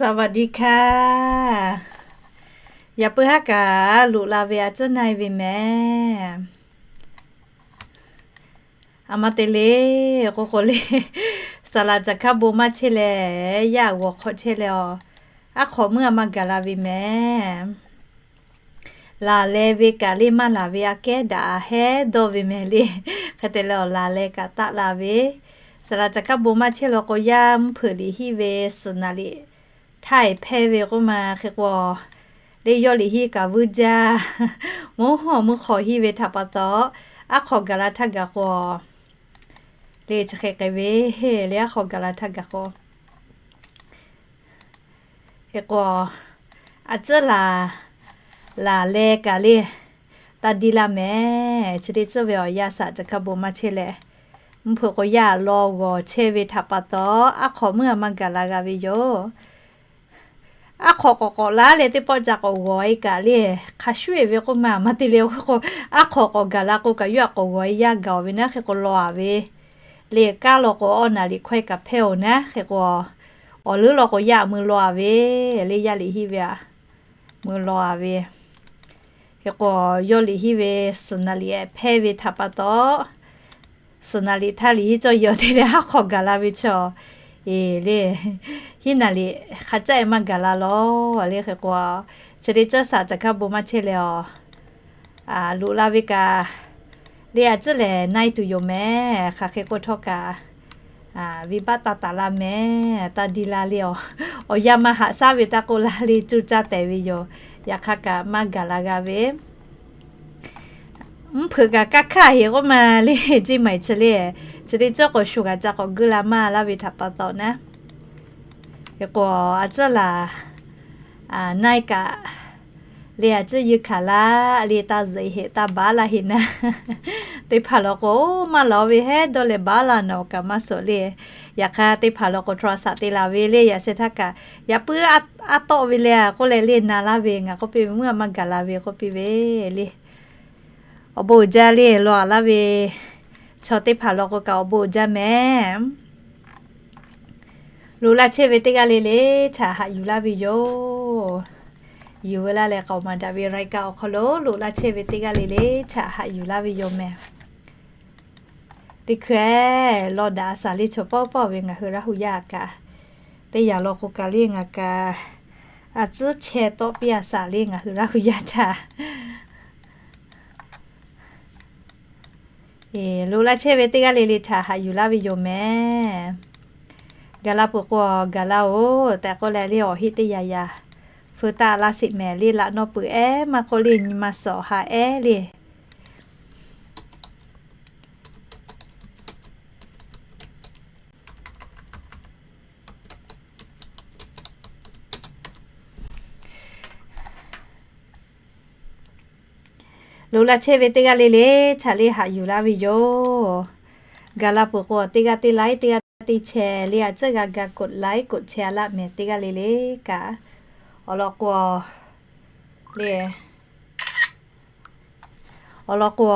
สวัสดีค่ะ Yaꞈ puiˉ haˉ kaꞈ loꞈ la ve a cuˉ na e ve mehˍ. A ma te le, k'oˆ k'o le, saˍ laꞈ caˬ hkaˇ bon maˇ chehˇ leh, yaˇ g'awˬ hk'awꞈ chehˇ leh a, aˉ hk'awꞈ meuˇ a ma gaˬ la ve mehˍ. Laˬ leh ve kaꞈ le maˇ laˬ ve aꞈ kehˉ daꞈ hehˉ dawˇ ve mehˍ le. Hk'e te leh awˬ laˬ leh kaꞈ taˆ la ve, saˍ laꞈ caˬ hkaˇ bon maˇ chehˇ law k'o, yaˇ mvuhˇ hpeuꞈ liꞈ hiˆ ve suhˍ naˍ liꞈ htaˇ e hpehˇ ve k'oˆ ma hk'e k'o, le yawˇ liꞈ hiˆ kaꞈ vuiˇ jaˇ. Mvuhˇ hawˬ mvuhˇ hk'awꞈ hiˆ ve htaꞈ pa taw, aˉ hk'awꞈ gaˬ la htaˇ gaˬ k'o, le chi hk'e k'ai ve, le aˉ hk'awꞈ gaˬ la htaˇ gaˬ k'o, hk'e k'o, a cuˉ laˬ, laˬ leh kaꞈ le, taˇ diˇ laˇ mehˍ. Chi teˇ tcuhˇ ve awˬ yanˇ saˍ caˬ hkaˇ bon maˇ chehˇ leh, mvuhˇ hpeuꞈ k'o yaˇ law g'awˬ chehˇ ve htaꞈ pa taw, aˉ hk'awꞈ meuˇ a maˇ gaˬ la g'a ve yoˬ. Aˉ hk'awꞈ k'awꞈ k'awꞈ laˇ leh teˇ pawˆ ca k'awꞈ g'awˬ e kaꞈ le, hk'a shuˉ e ve k'oˆ ma maˇ te le k'o, aˉ hk'awꞈ k'awꞈ gaˬ la k'o kaꞈ, yawˇ htaꞈ k'awꞈ g'awˬ e yaˇ gaˬ ve naˉ hk'e k'o law a ve le, kanˉ law k'o awˇ naˍ liꞈ hkawehˇ kaꞈ hpehˇ oˬ naˉ hk'e k'o, awˬ leuˉ law k'o yaˇ mui law a ve le, yaˇ liꞈ hiˆ ve a mui law a ve. Hk'e k'o, yawˇ liꞈ hiˆ ve suhˍ naˍ liꞈ hpehˇ ve htaꞈ pa taw, suhˍ naˍ liꞈ htaˇ liꞈ hiˆ cawˇ yaw te leh aˉ hk'awꞈ gaˬ la ve chaw, e le, hiˉ naˍ liꞈ hk'a caˆ e maˇ gaˬ la law le. Hk'e k'o, chi teˇ tcuhˇ saˍ caˬ hkaˇ bon maˇ chehˇ leh a, loꞈ la ve kaꞈ le a cuˉ lehˬ na e tuˬ yoˬ mehˍ. Hk'aˬ hk'e k'oˆ htawˇ kaꞈ, venˇ baˆ taˇ taˍ la mehˍ, taˇ diˇ la le a. Awˬ yanˇ maˇ haꞈ shaˉ ve taˇ k'oˆ la le, cuˇ caˇ tehˬ ve yoˬ. Yaꞈ hk'aˇ kaꞈ maˇ gaˬ la g'a ve, mvuhˇ hpeuꞈ kaꞈ kaˇ hkaˇ heˍ k'oˆ ma le, ceˇ maˬ e chi le, chi teˇ cawˇ k'awꞈ shuˍ g'a ca k'awꞈ geuˆ la maˇ laˇ ve htaꞈ pa taw naˉ, hk'e k'o, a cuˉ laˬ na e kaꞈ le, a cuˉ yeˇ hkanˍ laˇ le, taˇ zuhꞈ heˍ taˇ baˬ laˇ heˍ naˉ, teˇ hpaˍ law k'o, maˇ laˬ ve hehˉ dawˇ leh baˬ laˇ naˬ awˬ kaꞈ maˇ suhˍ le. Yaꞈ hk'aˇ teˇ hpaˍ law k'o โทรศัพท์ te la ve le, yaꞈ sheh htaˇ kaꞈ yaꞈ puiˉ aˉ tawˆ ve le a k'oˆ leh le na laˇ ve, ngaˬ k'oˆ piˇ ve mvuhˇ a maˇ gaˬ la ve k'oˆ piˇ ve le. Awˬ bon uiˍ jaˇ le, law a laˇ ve chaw teˇ hpaˍ law k'o kaꞈ awˬ bon uiˍ jaˇ mehˍ. Loꞈ laˇ chehˇ ve teˇ g'aˇ le le htaꞈ haꞈ yuˬ laˇ ve yoˬ. Yuˬ ve laˇ leh k'aoˍ maˍ daꞈ ve รายการ awˬ hk'aw lo loꞈ laˇ chehˇ ve teˇ g'aˇ le le htaꞈ haꞈ yuˬ laˇ ve yoˬ mehˍ. Teˇ hkui law daꞈ a shaˍ le chaw pawˆ pawˆ ve ngaˬ hui Laˇ hu yaˇ kaꞈ, teˇ yanˇ law k'o kaꞈ le ngaˬ kaꞈ a cuˉ chehˇ tawˆ piˇ a shaˍ le ngaˬ hui Laˇ hu yaˇ htaꞈ Loꞈ laˇ chehˇ ve teˇ g'aˇ le le htaꞈ haꞈ yuˬ laˇ ve yoˬ mehˍ. Gaˬ la peuˬ k'o gaˬ laˇ oˬ tehꞈ k'oˆ leh le awˬ heˆ teˇ yanˇ yaꞈ feu taˆ laˇ sheˍ mehˍ le, laꞈ nawˇ peuˬ ehˉ maˇ k'oˆ le, nyi ma suhˍ haꞈ ehˉ le. Loꞈ laˇ chehˇ ve teˇ g'aˇ le le htaꞈ le haꞈ yuˬ laˇ ve yoˬ. Gaˬ la peuˬ k'o teˇ g'aˇ teˇ like, teˇ g'aˇ teˇ share le a tcuhˉ g'a ga กดไลค์ กดแชร์ laˇ mehˍ teˇ g'aˇ le le kaꞈ. Awˬ lawn k'o le, awˬ lawn k'o,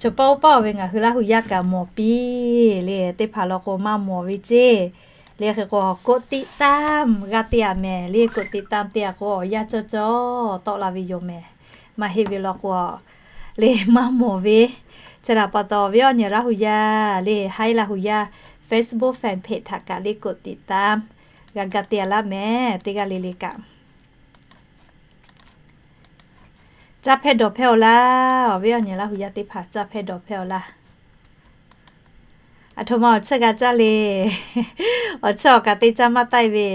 chaw pawˆ pawˆ ve ngaˬ hui Laˇ hu yaˇ kaꞈ mawˬ piˇ le, teˇ hpaˍ law k'o maˇ mawˬ ve ceˇ. Le hk'e k'o กดติดตาม g'a te a mehˍ le, กดติดตาม te a k'o awˬ yanˇ cawˇ cawˇ tawˆ la ve yoˬ mehˍ. Maˇ heˆ ve law k'o le maˇ mawˬ ve. Chi htaꞈ pa taw ve awˬ nyi Laˇ hu yaˇ le, haiˉ Laˇ hu yaˇ Facebook fan page htaꞈ kaꞈ le กดติดตาม g'a ga te a laˇ mehˍ teˇ g'aˇ le le kaꞈ. Caˇ hpehˇ dawˬ hpehˇ awˬ laˇ, awˬ viˉ awˬ nyi Laˇ hu yaˇ teˇ hpaˍ caˇ hpehˇ dawˬ hpehˇ awˬ laˇ. Aˬ htoꞈ ma awˬ tsuhˇ g'a caˇ le. Awˬ tsuhˇ awˬ kaꞈ teˇ caˇ maˇ taˆ e ve.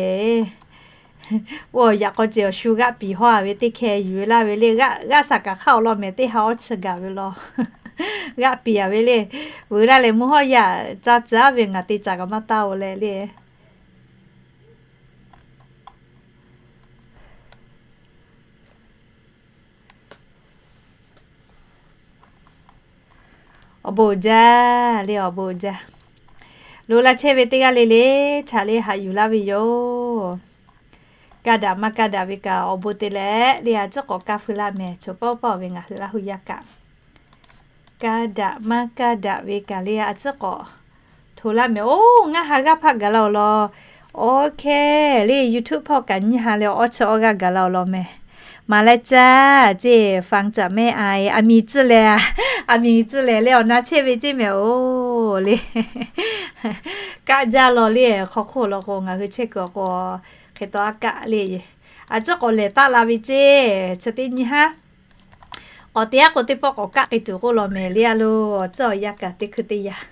Oˇ awˬ yaꞈ k'aw ceuˬ awˬ shu g'aˆ piˍ hawˇ a ve teˇ hkeh yuˬ e laˇ ve le, g'aˆ saˍ kaꞈ hk'aˇ awˬ lawn mehˍ teˇ ha awˇ chi gaˬ ve law. G'aˆ piˍ a ve le. Veuꞈ laˇ leh mvuhˇ hawˉ yaꞈ caˇ caˇ ve ngaˬ te caˍ kaꞈ maˇ taˇ oˬ leh le. Awˬ bon uiˍ jaˇ le, awˬ bon uiˍ jaˇ. Loꞈ laˇ chehˇ ve teˇ g'aˇ le le htaꞈ le haꞈ yuˬ laˇ ve yoˬ. Kaˇ daꞈ maˇ kaˇ daꞈ ve kaꞈ awˬ bon te leh le a tcuhˉ k'awꞈ kaˇ feu laˇ mehˍ, chaw pawˆ pawˆ ve ngaˬ hui Laˇ hu yaˇ kaꞈ. Kaˇ daꞈ maˇ kaˇ daꞈ ve kaꞈ le a tcuhˉ k'awꞈ hto laˇ mehˍ. Oˇ, ngaˇ ha g'aˇ hpaˆ gaˬ la awˬ lawn. Oˇ hk'e le, YouTube hpawˇ kaꞈ nyiˇ ha leh awˇ chi awˇ g'aˇ gaˬ la awˬ lawn mehˍ. Maˍ leh caˇ ceˇ, ฟังจากแม่อาย, aˬ miˍ tcuh lehˬ, aˬ miˍ tcuh lehˬ leh awˬ na chehˇ ve ceˇ mehˍ oˬ le. Kaˆ jaˇ law le, hk'aw hk'oˆ law k'o ngaˬ hui chehˇ kuiˬ awˬ k'o, hk'e taw aˉ kaˆ le. A ciˉ k'awꞈ lehˬ taˆ la ve ceˇ, chi teˇ nyiˇ haˉ. K'awꞈ te aˉ k'o teˇ pawˆ k'awꞈ kaˆ k'ai tuˬ k'oˆ law mehˍ le a lo, ciˉ awˬ yanˇ kaꞈ teˇ hkui teˇ yaꞈ.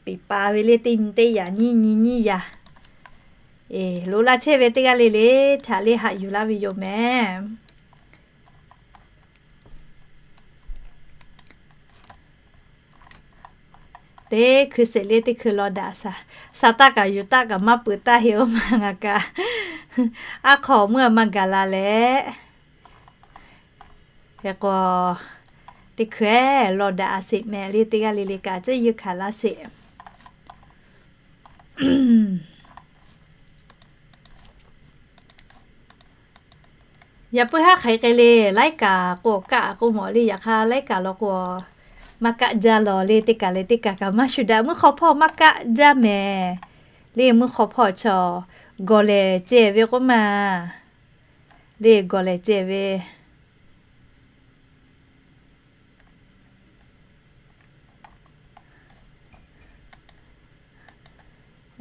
Piˍ pa ve le teˇ nyi teˇ yaꞈ nyiˇ nyi nyiˇ yaꞈ. Eˬ, loꞈ la chehˇ ve teˇ g'aˇ le le htaꞈ le haꞈ yuˬ laˇ ve yoˬ mehˍ. Teˇ hkui sheˍ le teˇ hkui law daꞈ shaˍ. Sha taˇ kaꞈ yuˬ taˇ kaꞈ maˇ peuˬ taˇ heˆ oˇ ma ngaˬ kaꞈ. Aˉ hk'aw meuˇ maˇ gaˬ la leh. Hk'e k'o, teˇ hkui law daꞈ a sheˍ mehˍ le teˇ g'aˇ le le kaꞈ ciˉ yeˇ hkanˍ laˇ sheˍ. Yaꞈ puiˉ haˉ hk'aˬ hk'e le, laiˉ kaꞈ k'o kaˆ k'o mawˬ le, yaꞈ hk'aˇ laiˉ kaꞈ law k'o, maˇ kaˆ jaˇ law le, teˇ kaˬ leh teˇ kaˬ kaꞈ maˇ shuˍ daꞈ. Mvuhˇ hk'aw hpawˇ maˇ kaˆ jaˇ mehˍ. Le mvuhˇ hk'aw hpawˇ chaw gawˬ lehˬ ceh ve k'oˆ ma. Le gawˬ lehˬ ceh ve.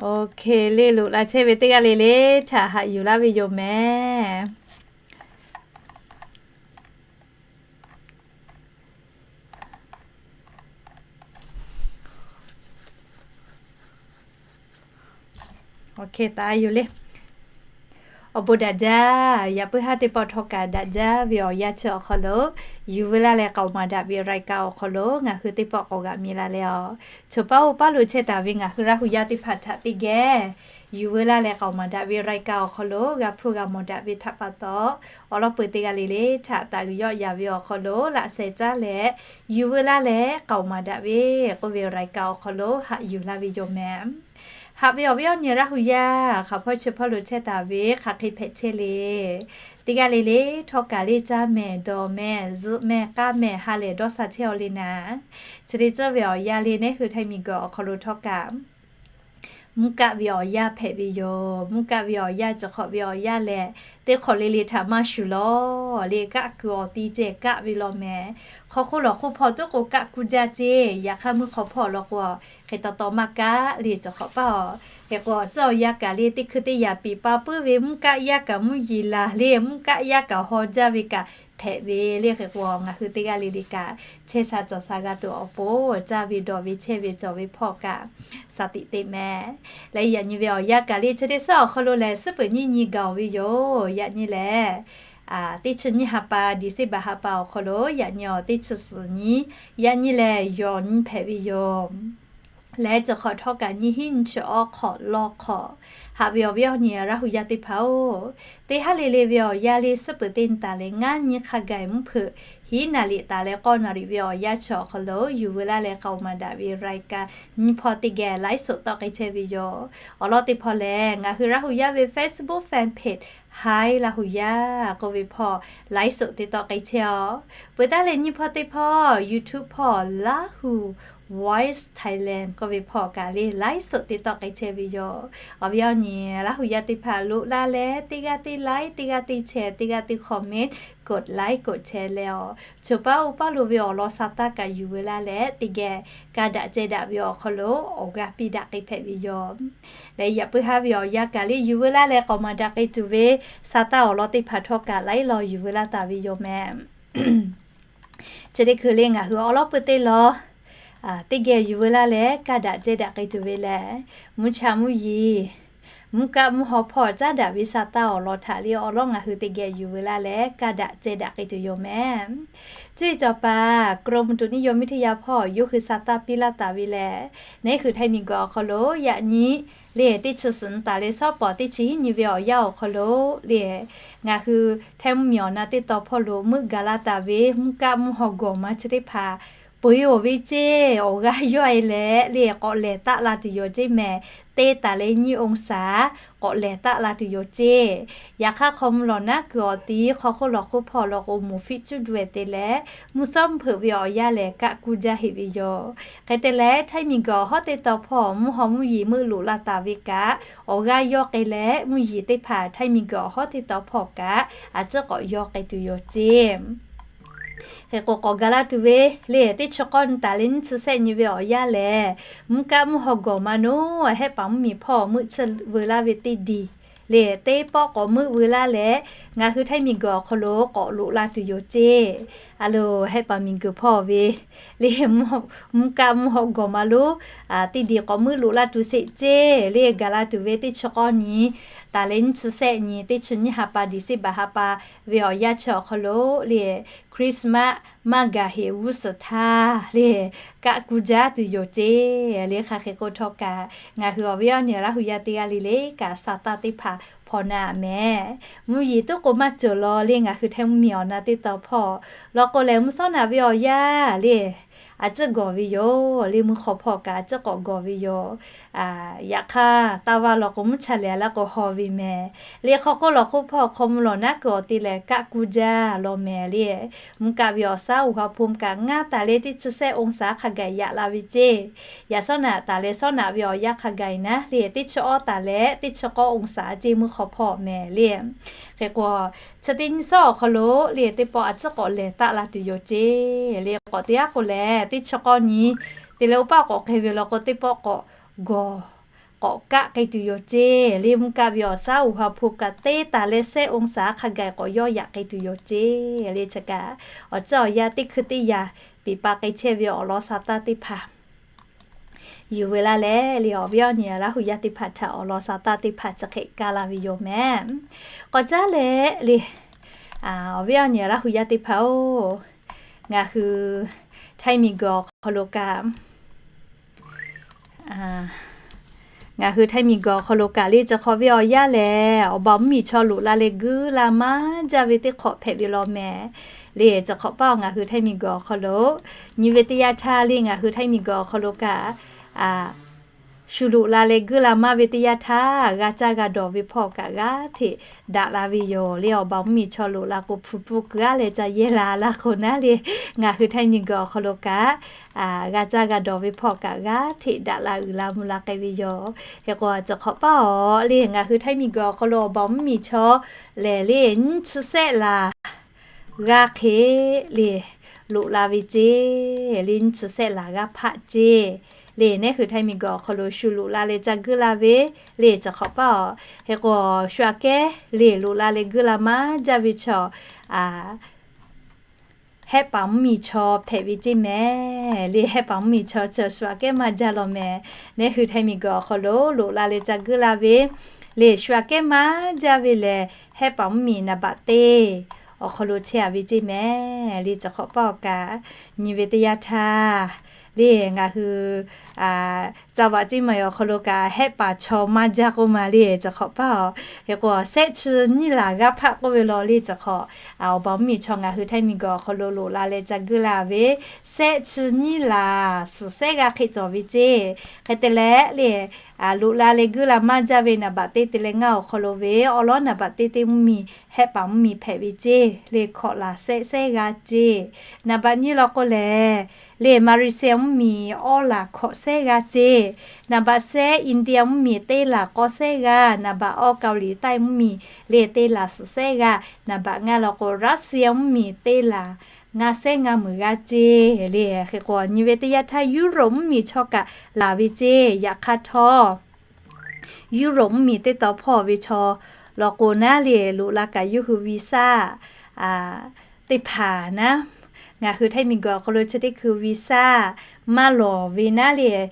Oˇ hk'e le, loꞈ la chehˇ ve teˇ g'aˇ le le htaꞈ haꞈ yuˬ laˇ ve yoˬ mehˍ. Oˇ hk'e taˍ yoˬ le. Awˬ bon daꞈ jaˇ. Yaꞈ puiˉ haˉ teˇ pawˆ htawˇ kaꞈ daꞈ jaˇ ve awˬ yanˇ chi awˬ hk'aw lo, yuˬ veu laˇ leh k'aoˍ maˍ daꞈ ve รายการ awˬ hk'aw lo ngaˬ hui teˇ pawˆ k'awꞈ g'aꞈ mi la leh a, choˬ paˉ oˇ paˉ lo chehˇ taˍ ve ngaˬ hui Laˇ huˍ yaˇ teˇ hpaˍ htaꞈ teˇ geh yuˬ veu laˇ leh k'aoˍ maˍ daꞈ ve รายการ awˬ hk'aw lo g'a hpuˇ g'a mawˬ daꞈ ve htaꞈ pa taw, awˬ lawn peuˬ teˇ g'aˇ le le htaꞈ taˍ g'uiˬ yawˆ yaˍ ve awˬ hk'aw lo laꞈ sheh caˉ leh, yuˬ veu laˇ leh k'aoˍ maˍ daꞈ ve k'oˆ ve รายการ awˬ hk'aw lo haꞈ yuˬ laˇ ve yoˬ mehˍ. Haꞈ ve awˬ viˉ awˬ nyi Laˇ huˍ yaˇ hk'aˬ hpawˇ chi hpawˇ lo chehˇ taˍ ve hk'aˬ hk'e hpehꞈ chehˇ le. Teˇ g'aˇ le le htawˇ kaꞈ le caˇ mehˍ, dawˬ mehˍ, zuhꞈ mehˍ, k'aˇ mehˍ, ha lehˬ dawˇ sha chehˇ aw le naˍ. Chi teˇ ceuˬ ve awˬ yanˇ le neˉ hui Htaiˇ miˬguiˬ awˬ hk'aw lo htawˇ kaꞈ mvuhˇ kaˆ ve awˬ yanˇ hpehꞈ ve yoˬ. Mvuhˇ kaˆ ve awˬ yanˇ, cawˬ hk'awꞈ ve awˬ yanˇ lehˬ, teˇ hk'awꞈ le le htaꞈ maˇ shuˍ law le, kaˆ kuiˬ awˬ ti ceh kaˆ ve law mehˍ. Hk'aw hk'oˆ lawˬ hk'oˆ hpawˇ tuˉ k'o kaˆ kuˇ jaˇ ceˇ. Yaꞈ hk'aˇ mvuhˇ hk'aw hpawˇ law k'o, hk'e taw taw maˇ kaˆ le cawˬ hk'awꞈ paˇ a. Hk'e k'o, ciˉ awˬ yanˇ kaꞈ le teˇ hkui teˇ yaꞈ piˍ pa puiˉ ve mvuhˇ kaˆ yaˇ kaꞈ mvuhˇ yeˬ laˬ le, mvuhˇ kaˆ yaˇ kaꞈ haw jaˇ ve kaꞈ hpehꞈ ve le. Hk'e k'o, ngaˬ hui teˇ g'aˇ le le kaꞈ chehˇ sha cawˬ sha g'a tuˬ awˬ pon, caˇ ve dawˬ ve chehˇ ve cawˬ ve hpawˇ kaꞈ sha tiꞈ teˇ mehˍ. Leh yaꞈ nyi ve awˬ yanˇ kaꞈ le chi teˇ suhˉ awˬ hk'aw lo lehˬ, suhˉ peuˬ nyiˇ nyi gaˬ ve yoˬ. Yaꞈ nyi lehˬ, teˇ chi nyiˇ ha pa, December ha pa awˬ hk'aw lo yaꞈ nyi awˬ teˇ chi suhˍ nyi, yaꞈ nyi lehˬ yawˬ nyi hpehꞈ ve yoˬ. Leh cawˬ hk'awꞈ htawˇ kaꞈ nyiˇ hinˉ nyiˇ chi awˇ hk'awꞈ law hk'awꞈ. Haꞈ ve awˬ viˉ awˬ nyi Laˇ huˍ yaˇ teˇ hpaˍ oˬ, teˇ haˉ le le ve awˬ yanˇ le suhˉ peuˬ teˇ nyi taˍ leh ngaˇ nyi hk'a gaˬ mvuhˇ hpeuꞈ hiˉ naˍ riˍ taˍ leh k'awˇ naˍ riˍ ve awˬ yanˇ chi awˬ hk'aw lo yuˬ veu laˇ leh k'aoˍ maˍ daꞈ ve รายการ nyiˇ hpawˇ teˇ geh ไลฟ์สด tawˆ k'ai chehˇ ve yoˬ. Awˬ lawn teˇ hpawˇ lehˬ, ngaˬ hui Laˇ huˍ yaˇ ve Facebook fan page Hi Laˇ huˍ yaˇ k'oˆ ve hpawˇ ไลฟ์สด teˇ tawˆ k'ai chehˇ a. Peuˬ taˉ leh nyiˇ hpawˇ teˇ hpawˇ YouTube hpawˇ Laˇ huˍ Voice Thailand k'oˆ ve hpawˇ kaꞈ le ไลฟ์สด teˇ tawˆ k'ai chehˇ ve yoˬ. Awˬ viˉ awˬ nyi Laˇ huˍ yaˇ teˇ hpaˍ loꞈ la leh teˇ g'aˇ teˇ like, teˇ g'aˇ teˇ share, teˇ g'aˇ teˇ comment, กดไลค์ กดแชร์ leh a, choˬ paˉ oˇ paˉ lo ve awˬ lawn sha taˇ kaꞈ yuˬ veu laˇ leh teˇ geh ka daꞈ ceh daꞈ ve awˬ hk'aw lo awˬ g'aˇ piˇ daꞈ k'ai hpehꞈ ve yoˬ. Leh yaꞈ puiˉ haˉ ve awˬ yanˇ kaꞈ le yuˬ veu laˇ leh k'awꞈ maˍ daꞈ k'ai tuˬ ve sha taˇ awˬ lawn teˇ hpaˍ htawˇ kaꞈ laiˉ law yuˬ veu laˇ taˍ ve yoˬ mehˍ. Chi teˇ hkui le ngaˬ hui awˬ lawn peuˬ teˇ law teˇ geh yuˬ veu laˇ leh ka daꞈ ceh daꞈ k'ai tuˬ ve lehˬ, mvuhˇ cha mvuhˇ yeˬ, mvuhˇ kaˆ mvuhˇ haw hpawˇ caˉ daꞈ ve sha taˇ awˬ lawn htaꞈ le awˬ lawn ngaˬ hui teˇ geh yuˬ veu laˇ leh ka daꞈ ceh daꞈ k'ai tuˬ yoˬ mehˍ. Cuˇ yiˍ cawˬ paˍ กรมอุตุนิยมวิทยา hpawˇ yawˇ hui sha taˇ piˇ laˇ taˍ ve lehˬ, neˉ hui Htaiˇ miˬguiˬ awˬ hk'aw lo yaꞈ nyi le teˇ chi suhˍ nyi taˍ leh shawˉ pawˍ teˇ chi hiˉ nyi ve awˬ yanˇ awˬ hk'aw lo le ngaˬ hui Htaiˇ mvuhˇ miˬ awˬ na teˇ taw hpawˇ lo meuˆ gaˬ laˇ taˍ ve mvuhˇ kaˆ mvuhˇ haw gawˬ ma chi teˇ hpaˍ peuˬ-e-oˬ ve ceˇ. Awˬ g'aˇ yawˇ-e leh le k'awꞈ lehˬ taˆ la tuˬ yoˬ ceˇ mehˍ. Teˇ taˍ leh nyiˇ องศา k'awꞈ lehˬ taˆ la tuˬ yoˬ ceˇ. Yaꞈ hk'aˇ hk'aw mvuh lawˬ naˉ kuiˬ awˬ tiˉ hk'aw hk'oˆ lawˬ hk'oˆ hpawˇ law k'o, moˍ fiˆ cuˇ du-e te leh mvuhˇ shawˉ mvuhˇ hpeuꞈ ve awˬ yanˇ lehˬ kaˆ kuˇ jaˇ heꞈ ve yoˬ. Hk'e te leh, htaiˇ miˬ guiˬ awˬ hawˉ teˇ taw hpawˇ mvuhˇ haw mvuhˇ yeˬ meuˆ loꞈ la taˍ ve kaꞈ, awˬ g'aˇ yawˇ k'ai leh mvuhˇ yeˬ teˇ hpaˍ htaiˇ miˬ guiˬ awˬ hawˉ teˇ taw hpawˇ kaꞈ a ciˉ k'awꞈ yawˇ k'ai tuˬ yoˬ ceˇ. Hk'e k'o, k'awꞈ gaˬ la tuˬ ve le teˇ chi k'awˇ nyi taˍ leh nyiˇ chi sehˆ nyi ve awˬ yanˇ lehˬ, mvuhˇ kaˆ mvuhˇ haw gawˬ ma noˉ hehˆ paˍ mvuhˇ miˬ hpawˇ meuˆ tsuhˇ veu laˇ ve teˇ diˬ le, teˇ pawˆ k'awꞈ meuˆ veu laˇ leh, ngaˬ hui htaiˇ miˬ guiˬ awˬ hk'aw lo k'awꞈ loꞈ la tuˬ yoˬ ceˇ. A loˬ, hehˆ paˍ miˬ guiˬ hpawˇ ve le, mvuhˇ kaˆ mvuhˇ haw gawˬ ma lonˉ teˇ diˬ k'awꞈ meuˆ loꞈ la tuˬ sheˍ ceˇ. Le gaˬ la tuˬ ve teˇ chi k'awˇ nyi taˍ leh nyiˇ chi sehˆ nyi, teˇ chi nyiˇ ha pa, December ha pa ve awˬ yanˇ chi awˬ hk'aw lo le, Christmas maˇ gaˬ heꞈ g'uˇ suhˍ htaˇ le, kaˆ kuˇ jaˇ tuˬ yoˬ ceˇ. Le hk'aˬ hk'e k'o htawˇ kaꞈ, ngaˬ hui awˬ viˉ awˬ nyi Laˇ hu yaˇ teˇ g'aˇ le le kaꞈ, sa taˇ teˇ hpaˍ hpawnˬ na mehˍ. Mvuhˇ yeˬ tuˉ k'o maˇ cawˬ law le, ngaˬ hui htaiˇ mvuhˇ miˬ awˬ na teˇ taw hpawˇ law k'o lehˬ, mvuhˇ shawˉ naꞈ ve awˬ yanˇ le a ciˉ gawˬ ve yoˬ. Le mvuhˇ hk'aw hpawˇ kaꞈ a ciˉ k'awꞈ gawˬ ve yoˬ. Yaꞈ hk'aˇ, taˇ vaˇ law k'o, mvuhˇ cha lehˬ laˇ k'o haw ve mehˍ. Le hk'aw hk'oˆ lawˬ hk'oˆ hpawˇ hk'aw mvuh lawˬ naˉ kuiˬ awˬ te lehˬ, kaˆ kuˇ jaˇ law mehˍ le. Mvuhˇ kaˆ ve awˬ shaˉ uˬ ha hpu mvuhˇ kaˆ ngaˇ taˍ leh teˇ chi sehˆ องศา hk'a gaˬ yaꞈ la ve ceˇ. Yaꞈ shawˉ naꞈ taˍ leh shawˉ naꞈ ve awˬ yanˇ hk'a gaˬ naˉ le, teˇ chi awˇ taˍ leh teˇ chi k'awˇ องศา ceˇ mvuhˇ hk'aw hpawˇ mehˍ le. Hk'e k'o, chi teˇ nyiˇ shawˉ awˬ hk'aw lo le teˇ pawˆ a ciˉ k'awꞈ lehˬ taˆ la tuˬ yoˬ ceˇ. Le k'awꞈ te aˉ k'o lehˬ, teˇ chi k'awˇ nyi te leh oˇ paˆ k'awꞈ hk'e ve law k'o, teˇ pawˆ k'awꞈ gawˬ, k'awꞈ kaˆ k'ai tuˬ yoˬ ceˇ. Le mvuhˇ kaˆ ve awˬ shaˉ uˬ ha hpu kaꞈ teˇ taˍ leh sehˆ องศา hk'a gaˬ k'awꞈ yawˇ yaꞈ k'ai tuˬ yoˬ ceˇ. Le chi kaꞈ, awˬ ciˉ awˬ yanˇ teˇ hkui teˇ yaꞈ piˍ pa k'ai chehˇ ve awˬ lawn sa taˇ teˇ hpaˍ yuˬ ve laˇ leh, le awˬ viˉ awˬ nyi Laˇ hu yaˇ teˇ hpaˍ htaꞈ awˬ lawn sa taˇ teˇ hpaˍ chi hk'e kaˇ la ve yoˬ mehˍ. K'awꞈ caˉ leh le, awˬ viˉ awˬ nyi Laˇ hu yaˇ teˇ hpaˍ-oˬ, ngaˬ hui htaiˇ miˬ guiˬ awˬ hk'aw lo kaꞈ ngaˬ hui htaiˇ miˬ guiˬ awˬ hk'aw lo kaꞈ le, chi hk'awꞈ ve awˬ yanˇ lehˬ, awˬ baˬ mvuhˇ miˬ chaw loꞈ la leh guiˇ la maˇ jaˇ ve teˇ hk'awꞈ hpehꞈ ve law mehˍ. Le chi hk'awꞈ paˇ awˬ ngaˬ hui htaiˇ miˬ guiˬ awˬ hk'aw lo nyi ve teˇ yanˇ htaˇ le, ngaˬ hui htaiˇ miˬ guiˬ awˬ hk'aw lo kaꞈ shu loꞈ la leh guiˇ la maˇ ve teˇ yanˇ htaˇ, g'a caˇ g'a dawˬ ve hpawˇ kaꞈ g'aˇ hteꞈ daꞈ la ve yoˬ. Le awˬ baˬ mvuhˇ miˬ chaw loꞈ la k'o, hpu pfuhˇ kuiˬ g'aˇ leh ca yehˇ la laˇ k'o naˉ le, ngaˬ hui htaiˇ miˬ guiˬ awˬ hk'aw lo kaꞈ g'a caˇ g'a dawˬ ve hpawˇ kaꞈ g'aˇ hteꞈ daꞈ la uiˍ la mvuh la k'ai ve yoˬ. Hk'e k'o, chi hk'awꞈ paˇ awˬ le, ngaˬ hui htaiˇ miˬ guiˬ awˬ hk'aw lo awˬ baˬ mvuhˇ miˬ chaw lehˬ le, nyiˇ chi sehˆ laˬ g'aˇ hk'e le loꞈ la ve ceˇ. Le nyiˇ chi sehˆ laˬ g'aˇ hpaˆ ceˇ. Le nehˉ hui htaiˇ miˬ guiˬ awˬ hk'aw lo shu loꞈ la leh ca guiˇ la ve le, chi hk'awꞈ paˇ awˬ. Hk'e k'o, shu aꞈ kehˉ le loꞈ la leh guiˇ la maˇ jaˇ ve chaw hehˆ paˍ mvuhˇ miˬ chaw hpehꞈ ve ceˇ mehˍ. Le hehˆ paˍ mvuhˇ miˬ chaw chi shu aꞈ kehˉ maˇ jaˇ law mehˍ. Nehˉ hui htaiˇ miˬ guiˬ awˬ hk'aw lo loꞈ la leh ca guiˇ la ve le, shu aꞈ kehˉ maˇ jaˇ ve lehˬ, hehˆ paˍ mvuhˇ miˬ naˍ baꞈ teˇ awˬ hk'aw lo chehˇ a ve ceˇ mehˍ. Le chi hk'awꞈ paˇ awˬ kaꞈ nyi ve teˇ yanˇ htaˇ le, ngaˬ hui caˇ vaꞈ ceˇ ma awˬ hk'aw lo kaꞈ hehˆ paˍ chaw maˇ jaˇ k'oˆ ma le, chi hk'awꞈ paˇ awˬ. Hk'e k'o, sehˆ chi nyiˇ laˬ g'aˇ hpaˆ k'oˆ ve law le, chi hk'awꞈ awˬ baˬ mvuhˇ miˬ chaw ngaˬ hui htaiˇ miˬ guiˬ awˬ hk'aw lo loꞈ la leh ca guiˇ la ve, sehˆ chi nyiˇ laˬ suhˍ sehˆ g'aˇ hk'e cawˬ ve ceˇ. Hk'e te leh le, loꞈ la leh guiˇ la maˇ jaˇ ve naˍ baꞈ teˇ te leh ngaˇ awˬ hk'aw lo ve awˉ lawˉ naˍ baꞈ teˇ teˇ mvuhˇ miˬ hehˆ paˍ mvuhˇ miˬ hpehꞈ ve ceˇ. Le hkawꞈ laˬ sehˆ sehˆ g'aˇ ceˇ. Naˍ baꞈ nyiˇ law k'o lehˬ, le Malaysia mvuhˇ miˬ awˇ laˬ hkawꞈ sehˆ g'aˇ ceˇ. Naˍ baꞈ sehˆ India mvuhˇ miˬ teˇ laˬ k'awˇ sehˆ g'aˇ. Naˍ baꞈ awˇ Kaoˍliˍ taˆ mvuhˇ miˬ le teˇ laˬ suhˍ sehˆ g'aˇ. Naˍ baꞈ ngaˇ law k'o Russia mvuhˇ miˬ teˇ laˬ ngaˇ sehˉ ngaˇ meunˍ g'aˇ ceˇ. Le hk'e k'o, nyi ve teˇ yanˇ htaˇ Europe mvuhˇ miˬ chaw kaꞈ laˬ ve ceˇ. Yaꞈ hk'aˇ htawˇ Europe mvuhˇ miˬ teˇ taw hpawˇ ve chaw law k'o naˉ le, loꞈ la kaꞈ yawˇ hui visa teˇ hpaˍ naˉ, ngaˬ hui htaiˇ miˬ guiˬ awˬ hk'aw lo chi teˇ hkui visa maˇ lawˬ ve naˉ le,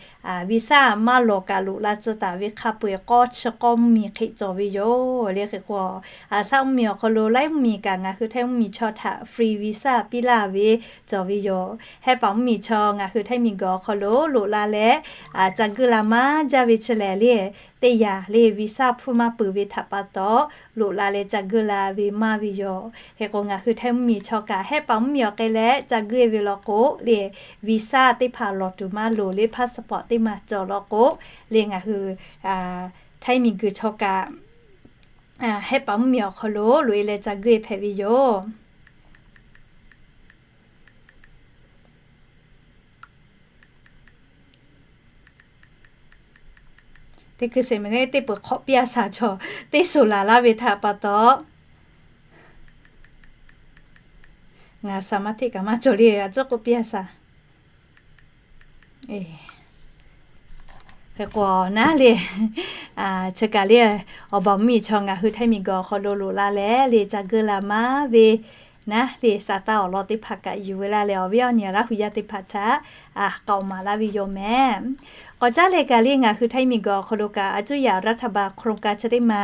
visa maˇ lawˬ kaꞈ loꞈ la tcuh taˍ ve hk'a peu-eˬ k'awˇ chi k'awˇ mvuhˇmiˬ hk'e cawˬ ve yoˬ le. Hk'e k'o, shaˉ mvuhˇmiˬ awˬ hk'aw lo laiˉ mvuhˇmiˬ kaꞈ ngaˬ hui Htaiˇ mvuhˇmiˬ chaw htaꞈ free visa piˇ laˇ ve cawˬ ve yoˬ. Hehˆ paˍ mvuhˇmiˬ chaw ngaˬ hui Htaiˇ miˬguiˬ awˬ hk'aw lo loꞈ la leh, ca guˇ la maˇ jaˇ ve chi lehˬ le, teˇ yanˇ le visa hpfuhˇ maˇ peuˬ ve htaꞈ pa taw, loꞈ la leh ca guˇ la ve maˇ ve yoˬ. Hk'e k'o, ngaˬ hui Htaiˇ mvuhˇmiˬ chaw kaꞈ hehˆ paˍ mvuhˇmiˬ awˬ hk'e leh ca guˇ-e ve law k'o le, visa teˇ hpaˍ lawˬ tuˬ maˇ loˍ le, passport teˇ maˬ cawˬ law k'o le, ngaˬ hui Htaiˇ miˬguiˬ chaw kaꞈ hehˆ paˍ mvuhˇmiˬ awˬ hk'aw lo loꞈ-e leh ca guˇ-e hpehꞈ ve yoˬ. Teˇ hkui sheˍ mehˍ le, teˇ peuˬ hk'awꞈ piˇ-a shaˍ chaw, teˇ suhˍ laˬ laˇ ve htaꞈ pa taw, ngaˬ shaˍ maˇ hteˆ kaꞈ maˇ cawˬ le, a tcuhˉ k'oˆ piˇ-a shaˍ. Hk'e k'o naˉ le, chi kaꞈ le, awˬ baˬ mvuhˇmiˬ chaw ngaˬ hui Htaiˇ miˬguiˬ awˬ hk'aw lo loꞈ la leh le ca guˇ la maˇ ve naˉ le, sa taˇ awˬ lawn teˇ hpaˍ kaꞈ yuˬ ve laˇ leh, awˬ viˉ awˬ nyi Laˇ hu yaˇ teˇ hpaˍ htaꞈ k'aoˍ maˍ laˇ ve yoˬ mehˍ. K'awꞈ caˉ leh kaꞈ le, ngaˬ hui Htaiˇ miˬguiˬ awˬ hk'aw lo kaꞈ a cuˇ yaꞈ รัฐบาล โครงการ chi teˇ ma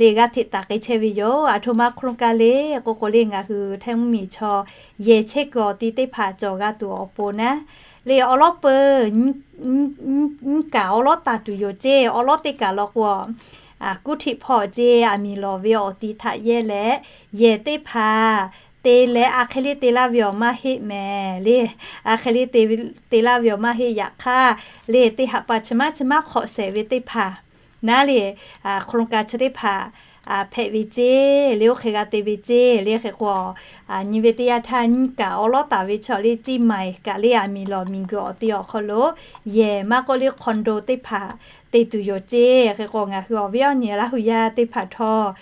le g'aˇ hteꞈ taˍ k'ai chehˇ ve yoˬ. Aˬ htoꞈ ma โครงการ le k'oˆ k'o le, ngaˬ hui Htaiˇ mvuhˇmiˬ chaw yehˬ chehˇ kuiˬ awˬ ti teˇ hpaˍ cawˬ g'a tuˬ awˬ pon naˉ le, awˉ lawˉ peuˬ nyiˇ kaꞈ awˉ lawˉ taˍ tuˬ yoˬ ceˇ. Awˉ lawˉ teˇ kaꞈ law k'o, kuˉ htiˆ hpawˇ ceˇ, aˬ miˍ lawˬ ve awˬ ti htaꞈ yehˇ leh, yehˬ teˇ hpaˍ te leh a hk'e le te laˇ ve awˬ maˇ heˆ mehˍ le. A hk'e le te laˇ ve awˬ maˇ heˆ. Yaꞈ hk'aˇ le, teˇ ha pa chi maˇ chi maˇ hk'awꞈ shehˍ ve teˇ hpaˍ naˉ le, โครงการ chi teˇ hpaˍ hpehꞈ ve ceˇ le, oˇ hk'e g'a te ve ceˇ le. Hk'e k'o, nyi ve teˇ yanˇ htaˇ nyiˇ kaꞈ awˉ lawˉ taˍ ve chaw le, Ciˇ maiˍ kaꞈ le aˬ miˍ lawˬ miˬguiˬ awˬ ti awˬ hk'aw lo yehˬ maˇ k'oˆ le, คอนโด teˇ hpaˍ te tuˬ yoˬ ceˇ. Hk'e k'o, ngaˬ hui awˬ viˉ awˬ nyi Laˇ hu yaˇ teˇ hpaˍ htawˇ,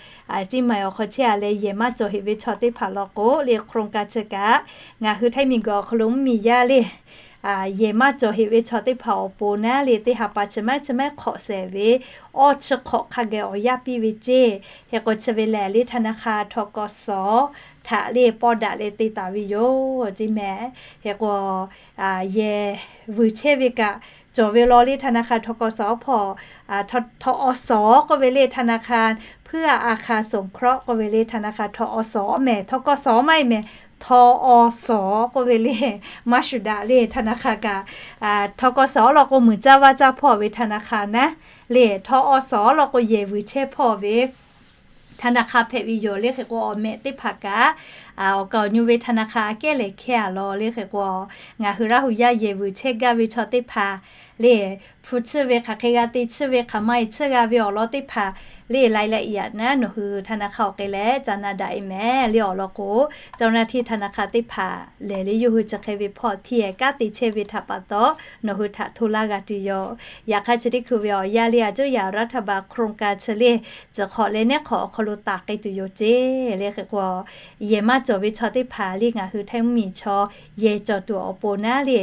Ciˇ maiˍ awˬ hk'aw chehˇ-a leh yehˬ maˇ cawˬ heꞈ ve chaw teˇ hpaˍ law k'o le, โครงการ chi kaꞈ ngaˬ hui Htaiˇ miˬguiˬ awˬ hk'aw lo mvuhˇmiˬ yaˇ le yehˬ maˇ cawˬ heꞈ ve chaw teˇ hpaˍ awˬ pon naˉ le, teˇ ha pa chi maˇ chi maˇ hk'awꞈ shehˍ ve awˇ chi hk'awꞈ hk'a geh awˬ yanˇ piˇ ve ceˇ. Hk'e k'o, chi ve lehˬ le ธนาคาร ทกส htaꞈ le pawˇ daꞈ leh te taˍ ve yoˬ ceˇ mehˍ. Hk'e k'o, yehˬ vuiˬ chehˇ ve kaꞈ cawˬ ve law le, ธนาคาร ทกส hpawˇ ทกส k'oˆ ve le, ธนาคารเพื่ออาคารสงเคราะห์ k'oˆ ve le, ธนาคาร ทกส mehˍ, ทกส maˇ heˆ mehˍ, ทอส k'oˆ ve le, maˇ shuˍ daꞈ le. ธนาคาร kaꞈ ทกส law k'o muiˬ caˇ vaˇ caˇ hpawˇ ve ธนาคาร naˉ le, ทกส law k'o yehˬ vuiˬ chehˇ hpawˇ ve ธนาคาร hpehꞈ ve yoˬ le. Hk'e k'o, awˬ mehꞈ teˇ hpaˍ kaꞈ awˬ kaˍ awˬ nyu ve ธนาคาร aꞈ kehˉ lehˬ hkehˇ-a law le. Hk'e k'o, ngaˬ hui Laˇ hu yaˇ yehˬ vuiˬ chehˇ gaˇ ve chaw teˇ hpaˍ le, hpu tsuhˇ ve hk'aˬ hk'e g'a te tsuhˇ ve hk'aˬ ma e tsuhˇ g'a ve awˬ lawn teˇ hpaˍ le, รายละเอียด naˉ nawˬ hui ธนาคาร awˬ hk'e leh ca na daꞈ e mehˍ le. Awˬ lawn k'o, เจ้าหน้าที่ธนาคาร teˇ hpaˍ lehˬ le, yawˇ hui chi hk'e ve hpawˇ hteˇ-ehˍ kanˉ te chehˇ ve htaꞈ pa taw, nawˬ hui htaꞈ hto laˇ g'a tuˬ yoˬ. Yaꞈ hk'aˇ, chi teˇ hkui ve awˬ yanˇ le, a cuˇ yaꞈ รัฐบาล โครงการ chi le, ciˬ hk'awꞈ leh nehˉ hk'awꞈ awˬ hk'aw lo taˍ k'ai tuˬ yoˬ ceˇ le. Hk'e k'o, yehˬ maˇ cawˬ ve chaw teˇ hpaˍ le, ngaˬ hui Htaiˇ mvuhˇmiˬ chaw yehˬ cawˬ tuˬ awˬ pon naˉ le,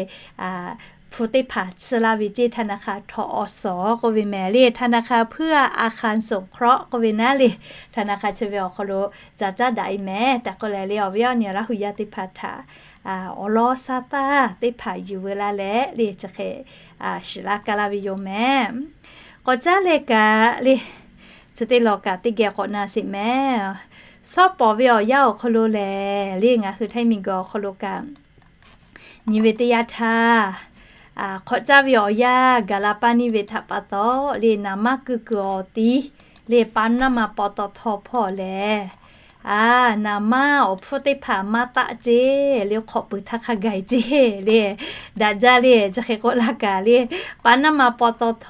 hpu teˇ hpaˍ tsuhˇ laˇ ve ceˇ, ธนาคาร ทกส k'oˆ ve mehˍ le, ธนาคารเพื่ออาคารสงเคราะห์ k'oˆ ve naˉ le, ธนาคาร chi ve awˬ hk'aw lo ca caˉ daꞈ e mehˍ tehꞈ k'oˆ leh le, awˬ viˉ awˬ nyi Laˇ hu yaˇ teˇ hpaˍ htaꞈ awˬ lawn sa taˇ teˇ hpaˍ yuˬ veu laˇ leh le, chi hk'e shiˍ laˇ kaˇ laˇ ve yoˬ mehˍ. K'awꞈ caˉ leh kaꞈ le, chi teˇ law kaꞈ teˇ geh k'awꞈ na sheˍ mehˍ. Shawˉ pawˍ ve awˬ yanˇ awˬ hk'aw lo lehˬ le, ngaˬ hui Htaiˇ miˬguiˬ awˬ hk'aw lo kaꞈ nyi ve teˇ yanˇ htaˇ, hk'awꞈ caˇ ve awˬ yanˇ gaˬ la paˇ neˇ ve htaꞈ pa taw le, naˍ manˇ kuiˬ kuiˬ awˬ ti le, ปั๊มน้ำมัน ปตท hpawˇ lehˬ, naˍ manˇ awˬ hpfuhˇ teˇ hpaˍ maˇ taˆ ceˇ le, hk'awꞈ puiˍ htaˇ hk'a gaˬ-e ceˇ le. Daꞈ jaˇ le, chi hk'e k'oˆ laˇ kaꞈ le, ปั๊มน้ำมัน ปตท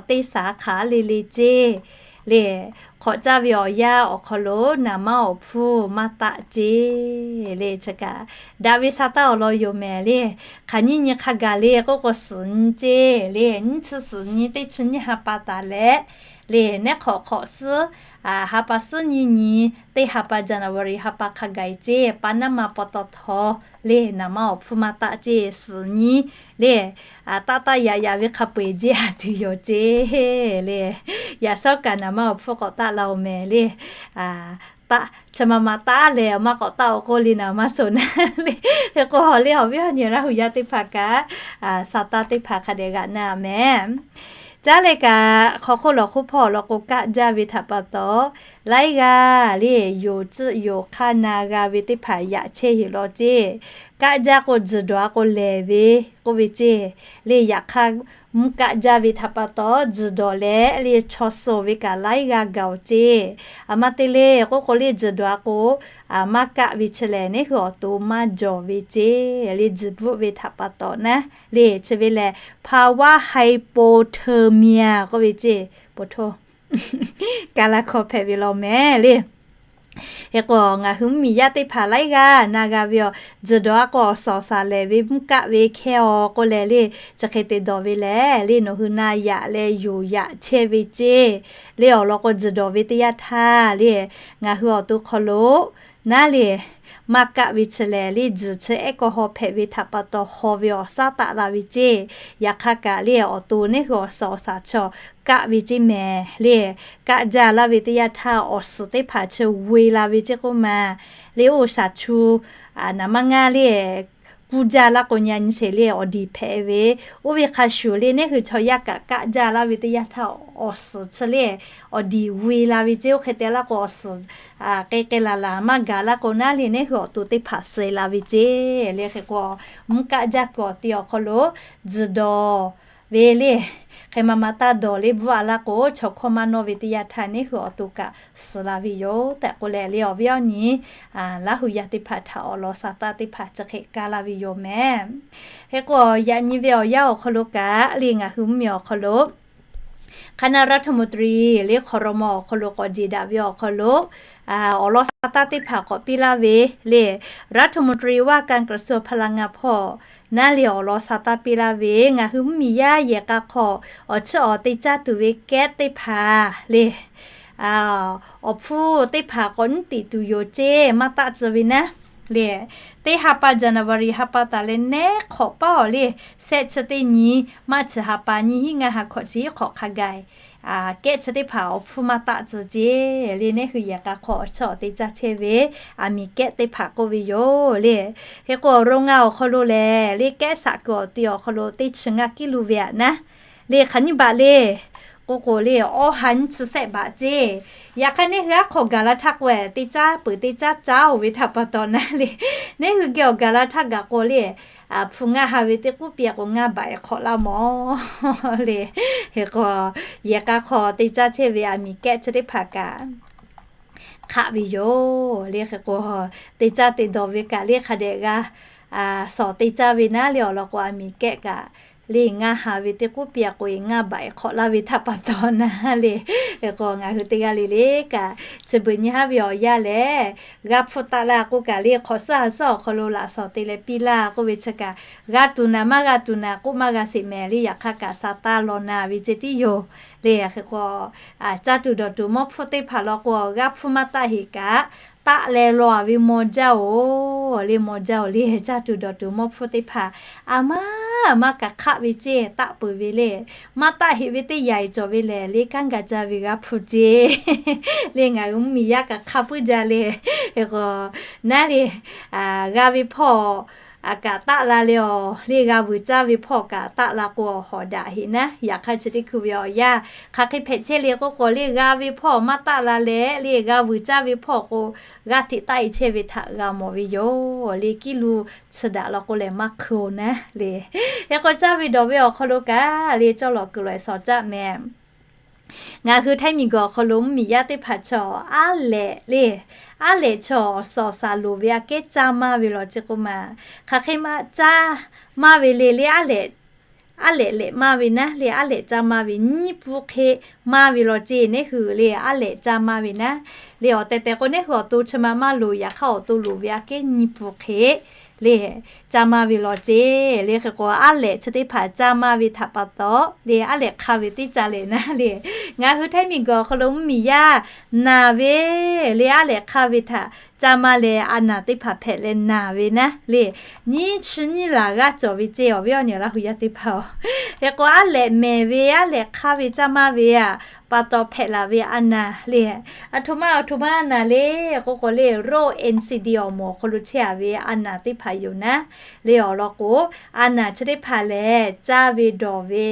teˇ สาขา le le ceˇ le, hk'awꞈ caˇ ve awˬ yanˇ awˬ hk'aw lo naˍ manˇ awˬ hpfuhˇ maˇ taˆ ceˇ le. Chi kaꞈ daꞈ ve sa taˇ awˬ lawn yoˬ mehˍ le. Hk'aˬ nyiˇ nyi hk'a gaˬ le k'oˆ k'o, suhˍ nyi ceˇ le, nyiˇ chi suhˍ nyi teˇ chi nyiˇ ha pa taˍ leh le, nehˉ hk'awꞈ hk'awꞈ suhˉ ha pa suhˉ nyiˇ nyi, teˇ ha pa January ha pa hk'a gaˬ-e ceˇ, ปั๊มน้ำมัน ปตท le, naˍ manˇ awˬ hpfuhˇ maˇ taˆ ceˇ, suhˍ nyi le, taˆ taˆ yaꞈ yaꞈ ve hk'a peu-eˬ jeˇ a tuˬ yoˬ ceˇ le. Yaꞈ shawˉ kaꞈ naˍ manˇ awˬ hpfuhˇ k'awꞈ taˆ la-oˬ mehˍ le. taˆ, chi ma ma taˆ leh awˬ maˇ k'awꞈ taˆ-oˬ k'oˆ le naˍ maˇ shuˍ naˍ le. Hk'e k'o, awˬ le awˬ viˉ awˬ nyi Laˇ hu yaˇ teˇ hpaˍ kaꞈ, a, sa taˇ teˇ hpaˍ hk'a dehꞈ g'aꞈ na mehˍ. Caˉ leh kaꞈ, hk'aw hk'oˆ lawˬ hk'oˆ hpawˇ awˬ lawn k'o, kaˆ jaˇ ve htaꞈ pa taw, laiˉ g'aˇ le yoˬ tcuhˆ yoˬ hk'aˇ na g'a ve teˇ hpaˍ yaꞈ chehˇ heˍ law ceˇ. Kaˆ jaˇ k'o, tzuhˬ dawˬ-a k'o lehˬ ve k'oˆ ve ceˇ. Le yaꞈ hk'aˇ, mvuhˇ kaˆ jaˇ ve htaꞈ pa taw, tzuhˬ dawˬ leh le chaw suh ve kaꞈ laiˉ g'aˇ gaˬ-oˬ ceˇ. A ma te le k'oˆ k'o, le tzuhˬ dawˬ-a k'o, a, maˇ kaˆ ve chi lehˬ, neˇ hui awˬ to maˇ jawˬ ve ceˇ. Le tzuhˬ bvuhˆ ve htaꞈ pa taw naˉ le chi ve lehˬ, ภาวะ hypothermia k'oˆ ve ceˇ. Poˬ hto, ka la hkawˇ hpehꞈ ve law mehˍ le. Hk'e k'o, ngaˬ hui mvuhˇmiˬ yaˇ teˇ hpaˍ laiˉ g'aˇ na g'a ve awˬ, tzuhˬ dawˬ-a k'o awˬ suhˍ awˬ saˍ lehˬ ve mvuhˇ kaˆ ve hkehˇ-aw k'oˆ leh le, chi hk'e te dawˬ ve lehˬ le, nawˬ hui na yaꞈ leh yoˬ yaꞈ chehˇ ve ceˇ. Le awˬ lawn k'o, tzuhˬ dawˬ ve teˇ yanˇ htaˇ le, ngaˬ hui awˬ to hk'aw lo naˉ le maˇ kaˆ ve chi lehˬ le, tzuhˬ chi ehˉ k'aw haw hpehꞈ ve htaꞈ pa taw haw ve awˬ shaˉ taˆ la ve ceˇ. Yaꞈ hk'aˇ kaꞈ le, awˬ to neˇ hui awˬ suhˍ awˬ saˍ chi kaˆ ve ceˇ mehˍ le. Kaˆ jaˇ laˇ ve teˇ yanˇ htaˇ, awˬ suhˍ teˇ hpaˍ chi ve la ve ceˇ k'oˆ ma le, oˇ shaˍ chu naˍ maˇ ngaˇ le kuˇ jaˇ laˇ k'o, nyi nyi sheˍ le awˬ diˬ hpehꞈ ve. Oˇ ve hk'a shuˍ le, neˇ hui chaw yaˇ kaꞈ kaˆ jaˇ laˇ ve teˇ yanˇ htaˇ, awˬ suhˍ chi le awˬ diˬ ve la ve ceˇ. Oˇ hk'e te laˇ k'o, awˬ suhˍ k'ai k'ai laˬ laˬ maˇ gaˬ laˇ k'o naˉ le, neˇ hui awˬ to teˇ hpaˍ suh la ve ceˇ. Le hk'e k'o, mvuhˇ kaˆ jaˇ kuiˬ awˬ ti awˬ hk'aw lo tzuhˬ dawˬ ve le, hk'e ma ma taˇ dawˬ le bvuhˆ-a laˇ k'o, chaw hkawˇ maˇ nawˇ ve teˇ yanˇ htaˇ neˇ hui awˬ to kaꞈ suh la ve yoˬ tehꞈ k'oˆ leh le, awˬ viˉ awˬ nyi Laˇ hu yaˇ teˇ hpaˍ htaꞈ awˬ lawn sa taˇ teˇ hpaˍ chi hk'e kaˇ laˇ ve yoˬ mehˍ. Hk'e k'o, yaꞈ nyi ve awˬ yanˇ awˬ hk'aw lo kaꞈ le, ngaˬ hui mvuhˇmiˬ awˬ hk'aw lo คณะรัฐมนตรี le ครม. awˬ hk'aw lo k'awꞈ jeˬ daꞈ ve awˬ hk'aw lo, awˬ lawn sa taˇ teˇ hpaˍ k'awꞈ piˇ laˇ ve le, รัฐมนตรีว่าการกระทรวงพลังงาน hpawˇ naˉ le awˬ lawn sa taˇ piˇ laˇ ve, ngaˬ hui mvuhˇmiˬ yaˇ yehˬ k'a hk'aw awˬ chiˇ awˬ te caˇ tuˬ ve kehˉ teˇ hpaˍ le, awˬ hpfuhˇ teˇ hpaˍ k'awꞈ nyiˉ tiꞈ tuˬ yoˬ ceˇ, maˇ taˆ tcuh ve naˉ le. Teˇ ha pa January ha pa taˍ leh neˉ hk'awꞈ paˉ awˬ le, shehˆ chi teˇ nyi, March ha pa nyiˇ hinˉ ngaˇ ha hkawꞈ chi hiˉ hk'awꞈ hk'a gaˬ kehˉ chi teˇ hpaˍ awˬ hpfuhˇ maˇ taˆ tcuh ceˇ. Le neˉ hui yehˬ k'a hk'aw awˬ chiˇ awˬ te caˇ chehˇ ve aˬ miˍ kehˉ teˇ hpaˍ k'oˆ ve yoˬ le. Hk'e k'o, โรงงาน awˬ hk'aw lo lehˬ le, kehˉ saꞈ kuiˬ awˬ ti awˬ hk'aw lo teˇ chi ngaˇ kiˇ lu ve aꞈ naˉ le, hk'aˬ nyiˇ baꞈ le k'oˆ k'o le, awˇ ha nyiˇ chi shehˆ baꞈ ceˇ. Yaꞈ hk'aˇ, neˉ hui aˉ hk'aw gaˬ la htaˇ k'o, teˇ caˉ peuˬ teˇ caˉ caˉ-oˬ ve htaꞈ pa taw naˉ le, neˉ hui geh awˬ gaˬ la htaˇ gaˬ k'o le, hpu ngaˇ ha ve teˇ k'uˉ piˇ-a k'o, ngaˇ baꞈ-e hk'awꞈ laˇ mawˬ le. Hk'e k'o, yehˬ k'a hk'aw te caˇ chehˇ ve aˬ miˍ kehˉ chi teˇ hpaˍ kaꞈ hk'aˆ ve yoˬ le. Hk'e k'o, te caˇ te dawˬ ve kaꞈ le hk'a dehꞈ g'a shawˍ te caˇ ve naˉ le, awˬ lawn k'o aˬ miˍ kehˉ kaꞈ le ngaˇ ha ve teˇ k'uˉ piˇ-a k'o, ngaˇ baꞈ-e hk'awꞈ laˇ ve htaꞈ pa taw naˉ le. Hk'e k'o, ngaˬ hui teˇ g'aˇ le le kaꞈ, chi beuꞈ nyi haˉ ve awˬ yanˇ lehˬ, g'aˇ hpfuhˇ taˆ laˇ k'oˆ kaꞈ le, hk'awꞈ suhˉ ha suhˉ awˬ hk'aw lo laꞈ shawˍ te leh piˇ laˇ k'oˆ ve chi kaꞈ, g'a tuˬ naˍ maˇ g'a tuˬ naˍ k'oˆ maˇ g'a sheˍ mehˍ le. Yaꞈ hk'aˇ kaꞈ sa taˇ law na ve ceh tiˉ yoˬ le. Hk'e k'o, caˇ tuˬ dawˬ tuˬ mawˇ hpfuhˇ teˇ hpaˍ law k'o, g'aˇ hpfuhˇ maˇ taˆ heꞈ kaꞈ, taˆ leh law-a ve maw jaˇ-oˬ le, maw jaˇ-oˬ le. Caˇ tuˬ dawˬ tuˬ mawˇ hpfuhˇ teˇ hpaˍ aˬ maˇ aˬ maˇ kaꞈ hk'aˆ ve ceˇ, taˆ peuˬ ve le. Maˇ taˆ heꞈ ve teˇ yanˇ-e cawˬ ve lehˬ le, kanˉ ga caˇ ve g'aˇ hpfuhˇ ceˇ le. Ngaˬ hui mvuhˇmiˬ yaˇ kaꞈ hk'a puiˉ jaˇ le. Hk'e k'o, naˉ le, g'a ve hpawˇ kaꞈ taˆ la le, awˬ le g'a vuiˬ caˇ ve hpawˇ kaꞈ taˆ la k'o, awˬ hawˍ daꞈ heꞈ naˉ. Yaꞈ hk'aˇ chi teˇ hkui ve awˬ yanˇ hk'aˬ hk'e hpehꞈ chehˇ le k'oˆ k'o le, g'a ve hpawˇ maˇ taˆ la leh le, g'a vuiˬ caˇ ve hpawˇ k'o, g'aˇ hteꞈ taˆ-e chehˇ ve htaꞈ g'a mawˬ ve yoˬ le. Kiˇ lu chi daꞈ law k'o lehˬ maˇ hkui-oˬ naˉ le. Hk'e k'o, caˇ ve dawˬ ve awˬ hk'aw lo kaꞈ le, cawˇ lawˬ kuiˬ lawˬ-e shawˍ caˆ mehˍ. Ngaˬ hui Htaiˇ miˬguiˬ awˬ hk'aw lo mvuhˇmiˬ yaˇ teˇ hpaˍ chaw aˉ lehꞈ le, aˉ lehꞈ chaw awˬ suhˍ awˬ saˍ loˍ ve aꞈ kehˉ caˇ maˇ ve law ceh k'oˆ ma. Hk'aˬ hk'e maˇ caˇ maˇ ve le le, aˉ lehꞈ, aˉ lehꞈ lehꞈ maˇ ve naˉ le, aˉ lehꞈ caˇ maˇ ve nyiˇ pun hk'e maˇ ve law ceh, neˉ hui le aˉ lehꞈ caˇ maˇ ve naˉ le. Awˬ tehˬ tehˬ k'o, neˉ hui awˬ to chi ma maˇ loˍ, yaꞈ hk'aˇ awˬ to loˍ ve aꞈ kehˉ nyiˇ pun hk'e le caˇ maˇ ve law ceh le. Hk'e k'o, aˉ lehꞈ chi teˇ hpaˍ caˇ maˇ ve htaꞈ pa taw le, aˉ lehꞈ hk'a ve teˇ caˇ lehˬ naˉ le. Ngaˬ hui Htaiˇ miˬguiˬ awˬ hk'aw lo mvuhˇmiˬ yaˇ naˬ ve le, aˉ lehꞈ hk'a ve htaꞈ caˇ maˇ leh a naˬ teˇ hpaˍ hpehꞈ leh naˬ ve naˉ le. Nyiˇ chi nyiˇ laˬ g'aˇ cawˬ ve ceˇ, awˬ viˉ awˬ nyi Laˇ hu yaˇ teˇ hpaˍ-oˬ. Hk'e k'o, aˉ lehꞈ mehˍ ve, aˉ lehꞈ hk'aˇ ve caˇ maˇ ve pa taw hpehꞈ laˬ ve a naˬ le. Aˬ htoꞈ ma awˬ htoꞈ ma a naˬ le k'oˆ k'o le, row N C D awˬ moˍ awˬ hk'aw lo chehˇ a ve a naˬ teˇ hpaˍ yoˬ naˉ le. Awˬ lawn k'o, a naˬ chi teˇ hpaˍ lehˬ caˇ ve dawˬ ve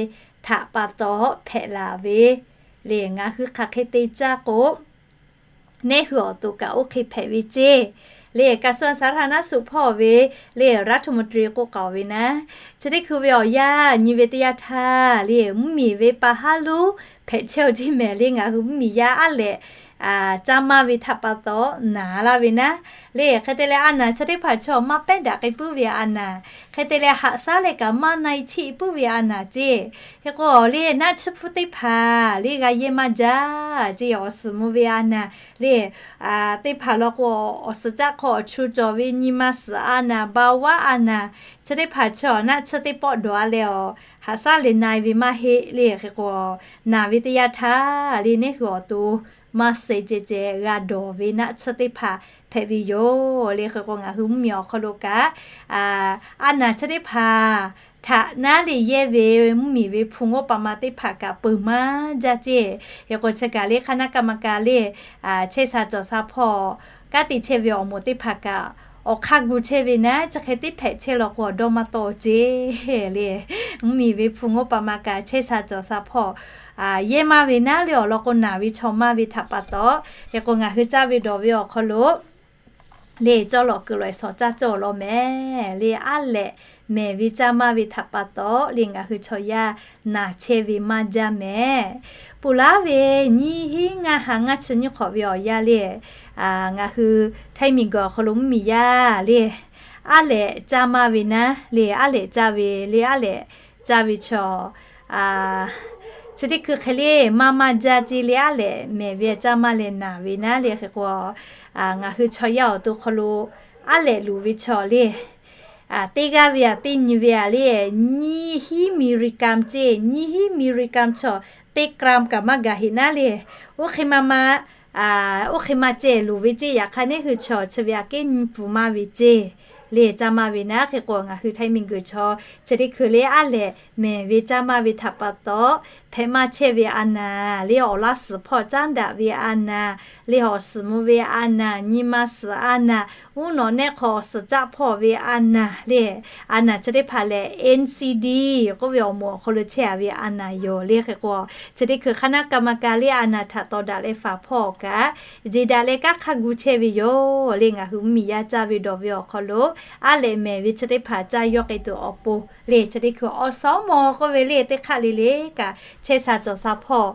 htaꞈ pa taw hpehꞈ laˬ ve le. Ngaˬ hui hk'aˬ hk'e te caˇ k'o, neˇ hui awˬ to kaꞈ oˇ hk'e hpehꞈ ve ceˇ le. กระทรวงสาธารณสุข hpawˇ ve le, รัฐมนตรี k'oˆ k'aoˍ ve naˉ, chi teˇ hkui ve awˬ yanˇ nyi ve teˇ yanˇ htaˇ le, mvuhˇmiˬ ve pa haˉ lonˉ hpehꞈ chehˇ-oˬ ceˇ mehˍ le. Ngaˬ hui mvuhˇmiˬ yaˇ aˉ lehꞈ caˇ maˇ ve htaꞈ pa taw naˬ laˇ ve naˉ le. Hk'e te leh a naˬ chi teˇ hpaˍ chaw maˇ pehˉ daꞈ k'ai puiˉ ve a naˬ, hk'e te leh haꞈ shaˉ leh kaꞈ maˇ na-e cheˆ puiˉ ve a naˬ ceˇ. Hk'e k'o le, naˆ tsuhˇ hpfuhˇ teˇ hpaˍ le g'a yehˇ maˇ jaˇ ceˇ. Awˬ suhˍ mvuh ve a naˬ le, teˇ hpaˍ law k'o, awˬ suhˍ caˆ hk'aw awˬ chu cawˬ ve nyi ma suhˍ a naˬ, เบาหวาน a naˬ, chi teˇ hpaˍ chaw naˆ tsuhˇ teˇ pawˆ dawˬ a leh awˬ haꞈ shaˉ leh na-e ve maˇ heˆ le. Hk'e k'o, naˬ ve teˇ yanˇ htaˇ le, neˇ hui awˬ to maˇ suh ceh ceh g'a dawˬ ve naˆ tsuhˇ teˇ hpaˍ hpehꞈ ve yoˬ le. Hk'e k'o, ngaˬ hui mvuhˇmiˬ awˬ hk'aw lo kaꞈ a naˬ chi teˇ hpaˍ htaꞈ naˉ le yehˇ ve mvuhˇmiˬ ve hpu ngoˇ pa ma teˇ hpaˍ kaꞈ peuˬ maˇ jaˇ ceˇ. Hk'e k'o, chi kaꞈ le คณะกรรมการ le, chehˇ sha cawˬ sha hpawˇ kanˉ te chehˇ ve awˬ moˍ teˇ hpaˍ kaꞈ awˬ hk'aˇ gu chehˇ ve naˉ, chi hk'e teˇ hpehꞈ chehˇ law k'o, awˬ dawˇ maˇ tawˆ ceˇ le. Mvuhˇmiˬ ve hpu ngoˇ pa ma kaꞈ chehˇ sha cawˬ sha hpawˇ yehˇ maˇ ve naˉ le. Awˬ lawn k'o, naˬ ve chaw maˇ ve htaꞈ pa taw, hk'e k'o, ngaˬ hui caˇ ve dawˬ ve awˬ hk'aw lo le, cawˇ lawꞈ kuiˬ lawꞈ shawˍ caˇ cawˇ law mehˍ le. Aˉ lehꞈ mehˍ ve caˇ maˇ ve htaꞈ pa taw le, ngaˬ hui chaw yaˇ naˬ chehˇ ve maˇ jaˇ mehˍ. Peuˬ laˉ ve nyiˇ hinˉ ngaˇ ha ngaˇ chi nyiˇ hk'awꞈ ve awˬ yanˇ le, ngaˬ hui Htaiˇ miˬguiˬ awˬ hk'aw lo mvuhˇmiˬ yaˇ le, aˉ lehꞈ caˇ maˇ ve naˉ le, aˉ lehꞈ caˇ ve le, aˉ lehꞈ caˇ ve chaw chi teˇ hkui hk'e le maˇ maˇ jaˇ ceˇ le. Aˉ lehꞈ mehˍ ve caˇ maˇ leh naˬ ve naˉ le. Hk'e k'o, ngaˬ hui chaw yaˇ awˬ to hk'aw lo aˉ lehꞈ luˬ ve chaw le, teˇ g'aˇ ve aꞈ teˇ nyi ve aꞈ le, nyiˇ hinˉ มิลลิกรัม ceˇ, nyiˇ hinˉ มิลลิกรัม chaw teˇ กรัม kaꞈ maˇ gaˬ heꞈ naˉ le. Oˇ hk'e ma ma, oˇ hk'e ma ceh luˬ ve ceˇ. Yaꞈ hk'aˇ neˇ hui chaw chi ve aꞈ kehˉ nyi pfuhˍ maˇ ve ceˇ le, caˇ maˇ ve naˉ. Hk'e k'o, ngaˬ hui Htaiˇ miˬguiˬ chaw chi teˇ hkui le aˉ lehꞈ mehˍ ve caˇ maˇ ve htaꞈ pa taw hpehꞈ maˇ chehˇ ve a naˬ le, awˬ laˇ suhˍ hpawˇ caˉ daꞈ ve a naˬ le, awˬ suhˍ mvuh ve a naˬ, nyi ma suhˍ a naˬ, uˉ nawꞈ nehˆ hk'aw awˬ suhˍ caˆ hpawˇ ve a naˬ le, a naˬ chi teˇ hpaˍ lehˬ N C D k'oˆ ve awˬ moˍ awˬ hk'aw lo chehˇ a ve a naˬ yoˬ le. Hk'e k'o, chi teˇ hkui คณะกรรมการ le a naˬ htaꞈ tawˍ daꞈ leh faˍ hpawˇ kaꞈ jeˬ daꞈ leh kanˉ hk'aˇ gu chehˇ ve yoˬ le. Ngaˬ hui mvuhˇmiˬ yaˇ caˇ ve dawˬ ve awˬ hk'aw lo aˉ lehꞈ mehˍ ve chi teˇ hpaˍ caˇ yawˇ k'ai tuˬ awˬ pon le, chi teˇ hkui awˬ suhˍ mawˬ k'oˆ ve le, teˇ hk'aˆ le le kaꞈ chehˇ sha cawˬ sha hpawˇ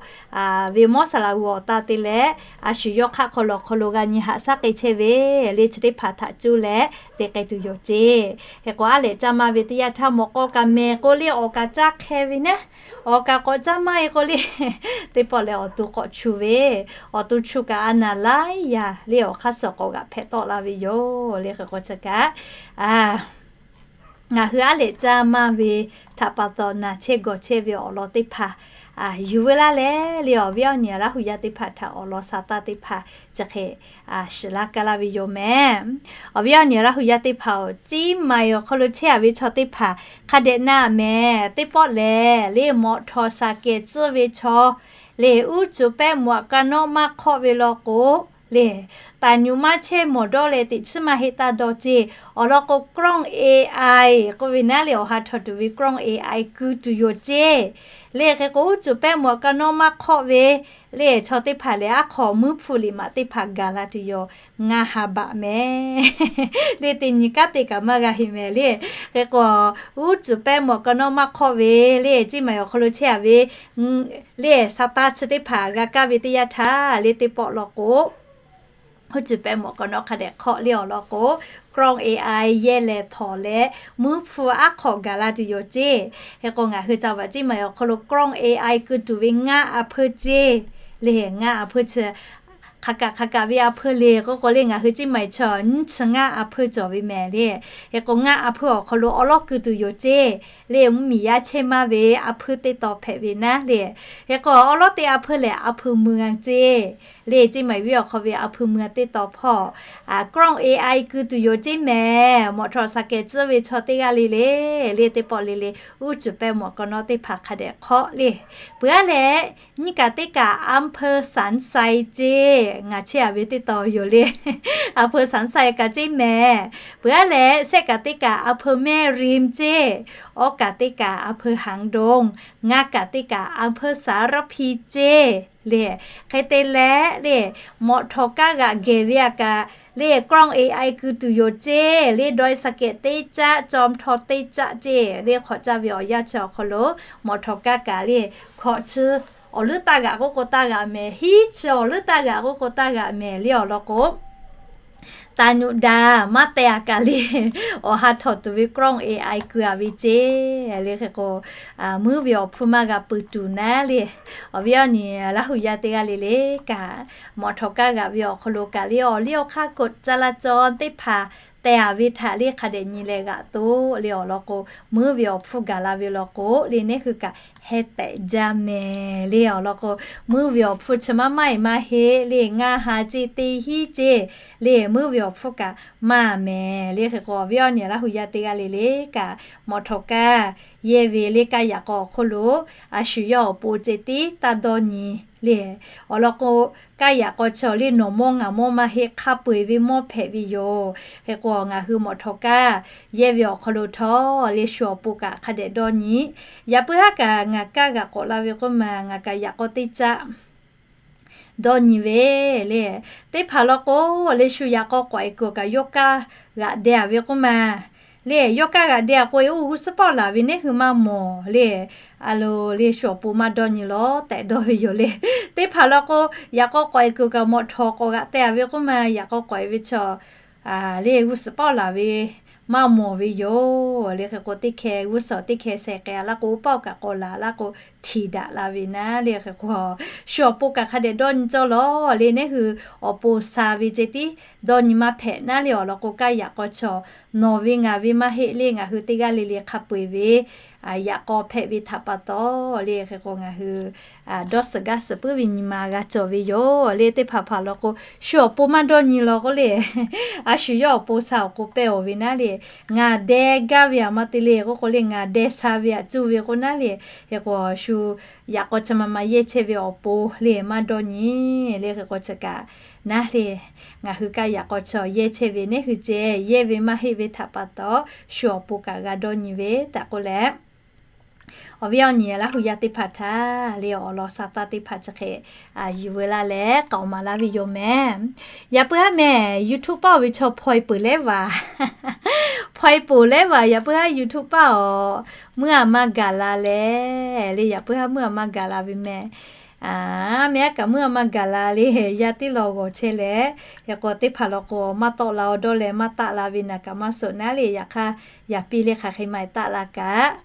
ve mawˇ saˍ laˍ g'uˬ awˬ ta te leh, a shu yawˇ hk'aˆ hk'aw lo awˬ hk'aw lo g'a nyi haꞈ shaˉ k'ai chehˇ ve le, chi teˇ hpaˍ htaꞈ cuˇ leh te k'ai tuˬ yoˬ ceˇ. Hk'e k'o, aˉ lehꞈ caˇ maˇ ve teˇ yanˇ htaˇ mawˬ k'aw kaꞈ mehˍ k'o le, awˬ kaꞈ caˇ hk'e ve naˉ, awˬ kaꞈ k'awꞈ caˇ maˇ e k'o le, teˇ pawˆ leh awˬ to k'awꞈ chu ve, awˬ to chu kaꞈ a naˬ laiˉ yaˬ le, awˬ hk'aˇ suhˍ k'awꞈ g'aꞈ hpehꞈ tawˆ la ve yoˬ le. Hk'e k'o, chi kaꞈ ngaˬ hui aˉ lehꞈ caˇ maˇ ve htaꞈ pa taw naˬ chehˇ gawˬ chehˇ ve awˬ lawn teˇ hpaˍ yuˬ veu laˇ leh le, awˬ viˉ awˬ nyi Laˇ hu yaˇ teˇ hpaˍ htaꞈ awˬ lawn sa taˇ teˇ hpaˍ chi hk'e shiˍ laˇ kaˇ laˇ ve yoˬ mehˍ. Awˬ viˉ awˬ nyi Laˇ hu yaˇ teˇ hpaˍ-oˬ, Ciˇ Maiˍ awˬ hk'aw lo chehˇ a ve chaw teˇ hpaˍ hk'a dehꞈ na mehˍ. Teˇ pawˆ lehˬ le, mawꞈ htawnˍ saˍ kehˍ tcuhˇ ve chaw le, uˉ cuˬ pehˆ mawꞈ ka nawˉ maˇ hk'awˆ ve law k'o le, taˍ nyuꞈ maˇ chehˇ mawˬ dawˇ leh teꞈ chiˉ maˇ heˆ taˇ dawˇ ceˇ. Awˬ lawn k'o, กล้อง A I k'oˆ ve naˉ le, awˬ ha htawnˍ tuˬ ve กล้อง A I ku tuˬ yoˬ ceˇ le. Hk'e k'o, uˉ cuˬ pehˆ mawꞈ ka nawˉ maˇ hk'awˆ ve le, chaw teˇ hpaˍ lehˬ aˉ hk'aw mvuhˇ hpfuhˇ liꞈ maꞈ teˇ hpaˍ gaˬ la tuˬ yoˬ. Ngaˇ ha baꞈ mehˍ le, teˇ nyi kanˉ te kaꞈ maˇ g'a heˆ mehˍ le. Hk'e k'o, uˉ cuˬ pehˆ mawꞈ ka nawˉ maˇ hk'awˆ ve le, Ciˇ Maiˍ awˬ hk'aw lo chehˇ a ve le, sa taˇ chi teˇ hpaˍ g'a kaˇ ve teˇ yanˇ htaˇ le, teˇ pawˆ law k'o, uˉ cuˬ pehˆ mawꞈ ka nawˉ hk'a dehꞈ hk'awˆ le. Awˬ lawn k'o, กล้อง A I yehˇ leh htawnˍ leh mvuhˇ hpfuhˇ aˉ hk'aw gaˬ la tuˬ yoˬ ceˇ. Hk'e k'o, ngaˬ hui ca vaꞈ Ciˇ Maiˍ awˬ hk'aw lo กล้อง A I ku tuˬ ve ngaˇ a hpeuˇ ceˇ le, ngaˇ a hpeuˇ chi Hk'aˬ kaꞈ hk'aˬ kaꞈ ve a hpeuˇ le k'oˆ k'o le, ngaˬ hui Ciˇ Maiˍ chaw nyiˇ chi ngaˇ a hpeuˇ cawˬ ve mehˍ le. Hk'e k'o ngaˇ a hpeuˇ awˬ hk'aw lo awˉ lawˉ keu tuˬ yoˬ ceˇ. Le mvuhˇmiˬ yaˇ chehˇ maˇ ve a hpeuˇ teˇ taw hpehꞈ ve naˉ le. Hk'e k'o awˉ lawˉ teˇ a hpeuˇ lehˬ a hpeuˇ mui a ceˇ. Le Ciˇ Maiˍ venˇ awˬ hk'aw ve a hpeuˇ mui a teˇ taw hpawˇ กล้อง A I keu tuˬ yoˬ ceˇ mehˍ. Mawꞈ htaw saˍ kehˍ tcuhˉ ve chaw teˇ g'aˇ le le, le teˇ pawˆ le le, uˉ cuˬ pehˇ mawꞈ k'aw nawˉ teˇ hpaˍ hk'a dehꞈ hk'awˆ le. Peuˬ aˉ leh, nyiˇ kaꞈ teˇ kaꞈ อำเภอสันทราย ceˇ. Ngaˬ chehˇ a ve teˇ taw yoˬ le. อำเภอสันทราย kaꞈ ceˇ mehˍ. Peuˬ aˉ leh, shehˆ kaꞈ teˇ kaꞈ อำเภอแม่ริม ceˇ. Awˉ kaꞈ teˇ kaꞈ อำเภอหางดง. Ngaˇ kaꞈ teˇ kaꞈ อำเภอสารพี ceˇ. Le, hk'e te leh le, mawꞈ htaw kaˇ g'aꞈ gehˬ ve a kaꞈ le, กล้อง A I keu tuˬ yoˬ ceˇ. Le dawˇ saˍ kehˍ teˇ caˆ, caw htaw teˇ caˆ ceˇ. Le hk'awꞈ caˇ ve awˬ yanˇ chi awˬ hk'aw lo mawꞈ htaw kaˇ kaꞈ le, hkawꞈ chi awˬ leuˉ taˇ g'aꞈ k'oˆ k'o taˇ g'aꞈ mehˍ. Hiˉ chi awˬ leuˉ taˇ g'aꞈ k'oˆ k'o taˇ g'aꞈ mehˍ le awˬ lawn k'o, taˍ nyuꞈ daꞈ maˇ teh a kaꞈ le, awˬ ha htawꞈ tuˬ ve กล้อง A I keu a ve ceˇ. Le hk'e k'o, muiˉ ve awˬ hpfuhˇ maˇ g'a peuˬ tuˬ naˉ le, awˬ viˉ awˬ nyi Laˇ huˍ yaˇ teˇ g'aˇ le le kaꞈ, mawꞈ htaw kaˇ g'aꞈ ve awˬ hk'aw lo kaꞈ le awˬ liˇ awˬ hk'aˇ กฎจราจร teˇ hpaˍ teh a ve htaꞈ le hk'a dehꞈ nyi leh g'aꞈ toˆ le awˬ lawn k'o, muiˉ ve awˬ hpfuhˇ gaˬ la ve lawn k'o le, neˇ hui kaꞈ heh tehꞈ jaˇ mehˍ le awˬ lawn k'o, muiˉ ve awˬ hpfuhˇ chi maˇ maˇ heˆ maˇ heˆ le, ngaˇ ha ceˇ teˇ hinˉ ceˇ le, muiˉ ve awˬ hpfuhˇ kaꞈ maˇ mehˍ le. Hk'e k'o awˬ viˉ awˬ nyi Laˇ huˍ yaˇ teˇ g'aˇ le le kaꞈ, mawꞈ htaw kaˇ yehˇ ve le kaˇ yaꞈ k'aw awˬ hk'oˆ lo a shu yawˇ awˬ pon ceh tiˉ taˇ dawˇ nyi le. Awˬ lawn k'o, kaˇ yaꞈ k'aw chi le nawˬ mawˇ ngaˬ mawˇ maˇ heˆ, hk'a peu eˬ ve mawˇ hpehꞈ ve yoˬ. Hk'e k'o ngaˬ hui mawꞈ htaw kaˇ yehˇ ve awˬ hk'aw lo htawˇ le shu awˬ pon kaꞈ hk'a dehꞈ dawˇ nyi. Yaꞈ puiˉ haˉ kaꞈ ngaˬ kaˇ g'aꞈ k'awꞈ la ve k'oˆ ma, ngaˬ kaꞈ yaꞈ k'aw teˇ caˆ dawˇ nyi ve le. Teˇ hpaˍ lawn k'o, le shu yaꞈ k'aw k'awꞈ e kuˬ kaꞈ yawˇ kaˇ g'aꞈ deh a ve k'oˆ ma le, yawˇ kaˇ g'aꞈ deh a k'o, oˇ g'uˇ suhˍ paˆ laˬ ve neˇ hui maˇ mawˬ le. A lo le shu awˬ pon maˇ dawˇ nyi lawˬ tehꞈ dawˇ ve yoˬ le. Teˇ hpaˍ lawn k'o, yaꞈ k'aw k'awꞈ e kuˬ kaꞈ mawꞈ htaw k'awꞈ g'aꞈ teh a ve k'oˆ ma, yaꞈ k'aw k'awꞈ e ve chaw le g'uˇ suhˍ paˆ laˬ ve maˇ mawˬ ve yoˬ le. Hk'e k'o teˇ hkeh g'uˇ suhˍ teˇ hkeh sheh k'ai a laˇ k'o, paˆ kaꞈ k'awꞈ laˬ laˇ k'o, htiˍ daꞈ la ve naˉ le. Hk'e k'o shu awˬ pon kaꞈ hk'a dehꞈ dawˇ nyi cawˇ lawˬ le, neˇ hui awˬ pon sha ve ceh tiˉ dawˇ nyi maˇ hpehꞈ naˉ le. Awˬ lawn k'o, kaˇ yaꞈ k'aw chaw nawˬ ve ngaˬ ve maˇ heˆ le, ngaˬ hui teˇ g'aˇ le le hk'a peu eˬ ve yaꞈ k'aw hpehꞈ ve htaꞈ pa taw le. Hk'e k'o ngaˬ hui dawˇ suhˍ gaˇ suhˍ puiˉ ve nyi ma g'a cawˬ ve yoˬ le. Teˇ hpaˍ hpaˍ lawn k'o, shu awˬ pon maˇ dawˇ nyi law k'oˆ le, a shu yawˇ awˬ pon sha awˬ k'o pehˇ awˬ ve naˉ le, ngaˬ deh gaˇ ve aꞈ maˇ te le k'oˆ k'o le, ngaˬ deh sha ve aꞈ cuˇ ve k'o naˉ le. Hk'e k'o shu yaꞈ k'aw chi ma ma yehˇ chehˇ ve awˬ pon le maˇ dawˇ nyi le. Hk'e k'o chi kaꞈ naˉ le, ngaˬ hui kaˇ yaꞈ k'aw chaw yehˇ chehˇ ve neˇ hui ceh yehˇ ve maˇ heˆ ve htaꞈ pa taw, shu awˬ pon kaꞈ g'a dawˇ nyi ve htaꞈ k'oˆ leh, awˬ viˉ awˬ nyi Laˇ huˍ yaˇ teˇ hpaˍ htaꞈ le awˬ lawn sha taˇ teˇ hpaˍ chi hk'e yuˬ veu laˇ leh k'aoˍ maˍ laˇ ve yoˬ mehˍ. Yaꞈ puiˉ haˉ mehˍ, YouTube paˇ oˬ ve chaw hpaw e peuˬ lehˉ vaˬ, hpaw e peuˬ lehˉ vaˬ. Yaꞈ puiˉ haˉ YouTube paˇ awˬ meuˇ a maˇ gaˬ la leh le, yaꞈ puiˉ haˉ meuˇ a maˇ gaˬ la ve mehˍ. A, mehˍ aˉ kaꞈ meuˇ a maˇ gaˬ la le, yaˇ teˇ law g'awˬ chehˇ leh, yaꞈ k'aw teˇ hpaˍ law k'o maˇ tawˆ la awˬ dawˇ leh maˇ taˆ la ve naˬ kaꞈ maˇ suhˍ naˉ le. Yaꞈ hk'aˇ yaꞈ piˇ le hk'aˬ hk'e maˇ taˆ la kaꞈ,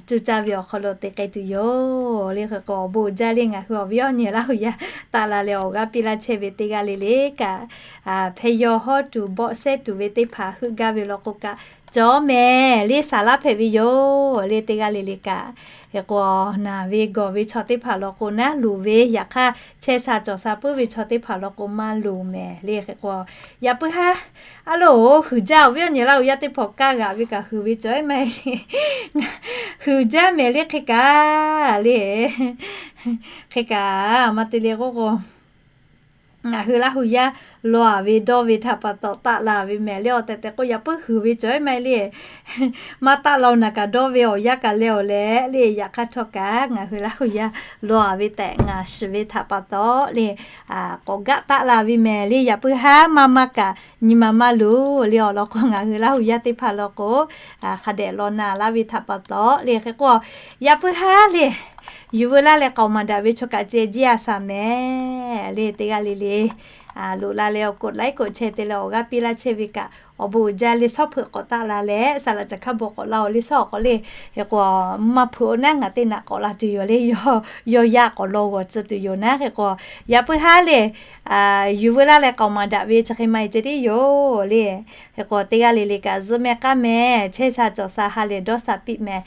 cuˇ caˇ ve awˬ hk'aw lo te k'ai tuˬ yoˬ le. Hk'e k'o awˬ bon jaˇ le, ngaˬ hui awˬ viˉ awˬ nyi Laˇ huˍ yaˇ taˆ la leh awˬ g'aˇ piˇ laˇ chehˇ ve teˇ g'aˇ le le kaꞈ, hpeh yaw hawˉ tuˬ bawˆ sehˉ tuˬ ve teˇ hpaˍ heuˆ gaˇ ve law k'o kaꞈ cawˬ mehˍ le, saˍ laˇ hpehꞈ ve yoˬ le teˇ g'aˇ le le kaꞈ. Hk'e k'o naˬ ve gawˬ ve chaw teˇ hpaˍ law k'o naˉ luˬ ve, yaꞈ hk'aˇ chehˇ sha cawˬ sha puiˉ ve chaw teˇ hpaˍ law k'o maˇ luˬ mehˍ le. Hk'e k'o yaꞈ puiˉ haˉ a loˬ huiˍ jaˇ, awˬ viˉ awˬ nyi Laˇ huˍ yaˇ teˇ hpaˍ kaˇ g'aꞈ ve kaꞈ huiˍ ve cawˬ maˇ heˆ le. Huiˍ jaˇ mehˍ le hk'e kaꞈ le. Hk'e kaꞈ maˇ te le k'oˆ k'o, ngaˬ hui Laˇ huˍ yaˇ law a ve dawˇ ve htaꞈ pa taw taˆ la ve mehˍ le. Awˬ tehˬ tehˬ k'o yaꞈ puiˉ huiˍ ve cawˬ maˇ heˆ le. Maˇ taˆ la naˬ kaꞈ dawˇ ve awˬ yanˇ kaꞈ leh awˬ leh le. Yaꞈ hk'aˇ htawˇ kaꞈ ngaˬ hui Laˇ huˍ yaˇ law a ve tehꞈ ngaˬ shiˍ ve htaꞈ pa taw le, k'awꞈ gaˆ taˆ la ve mehˍ le. Yaꞈ puiˉ haˉ maˇ maˇ kaꞈ nyi ma maˇ luˬ le. Awˬ lawn k'o ngaˬ hui Laˇ huˍ yaˇ teˇ hpaˍ law k'o hk'a dehꞈ law na laˇ ve htaꞈ pa taw le. Hk'e k'o yaꞈ puiˉ haˉ le, yuˬ veu laˇ leh k'aoˍ maˍ daꞈ ve chaw kaꞈ ceh jiˇ a shaˍ mehˍ le teˇ g'aˇ le le. loꞈ la leh awˬ กดไลค์ กดแชร์ te leh awˬ g'aˇ piˇ laˇ chehˇ ve kaꞈ, awˬ bon uiˍ jaˇ le. Shawˉ hpeuꞈ k'awꞈ taˆ la leh, saˍ laꞈ caˬ hkaˇ bon k'awꞈ la-oˬ le, shawˉ awˬ k'awꞈ le. Hk'e k'o, maˇ hpeuꞈ-o naˉ, ngaˬ teˇ naꞈ k'awꞈ la tuˬ yoˬ le. Yawˇ yaˇ k'awꞈ law g'awˬ tcuh tuˬ yoˬ naˉ. Hk'e k'o, yaꞈ puiˉ haˉ le, yuˬ veu laˇ leh k'aoˍ maˍ daꞈ ve chi hk'e maˇ heˆ ceh tiˉ yoˬ le. Hk'e k'o, teˇ g'aˇ le le kaꞈ zuhˆ mehˆ k'aˉ mehˍ, chehˇ sha cawˬ sha ha lehˬ dawˇ sha piˇ mehˍ.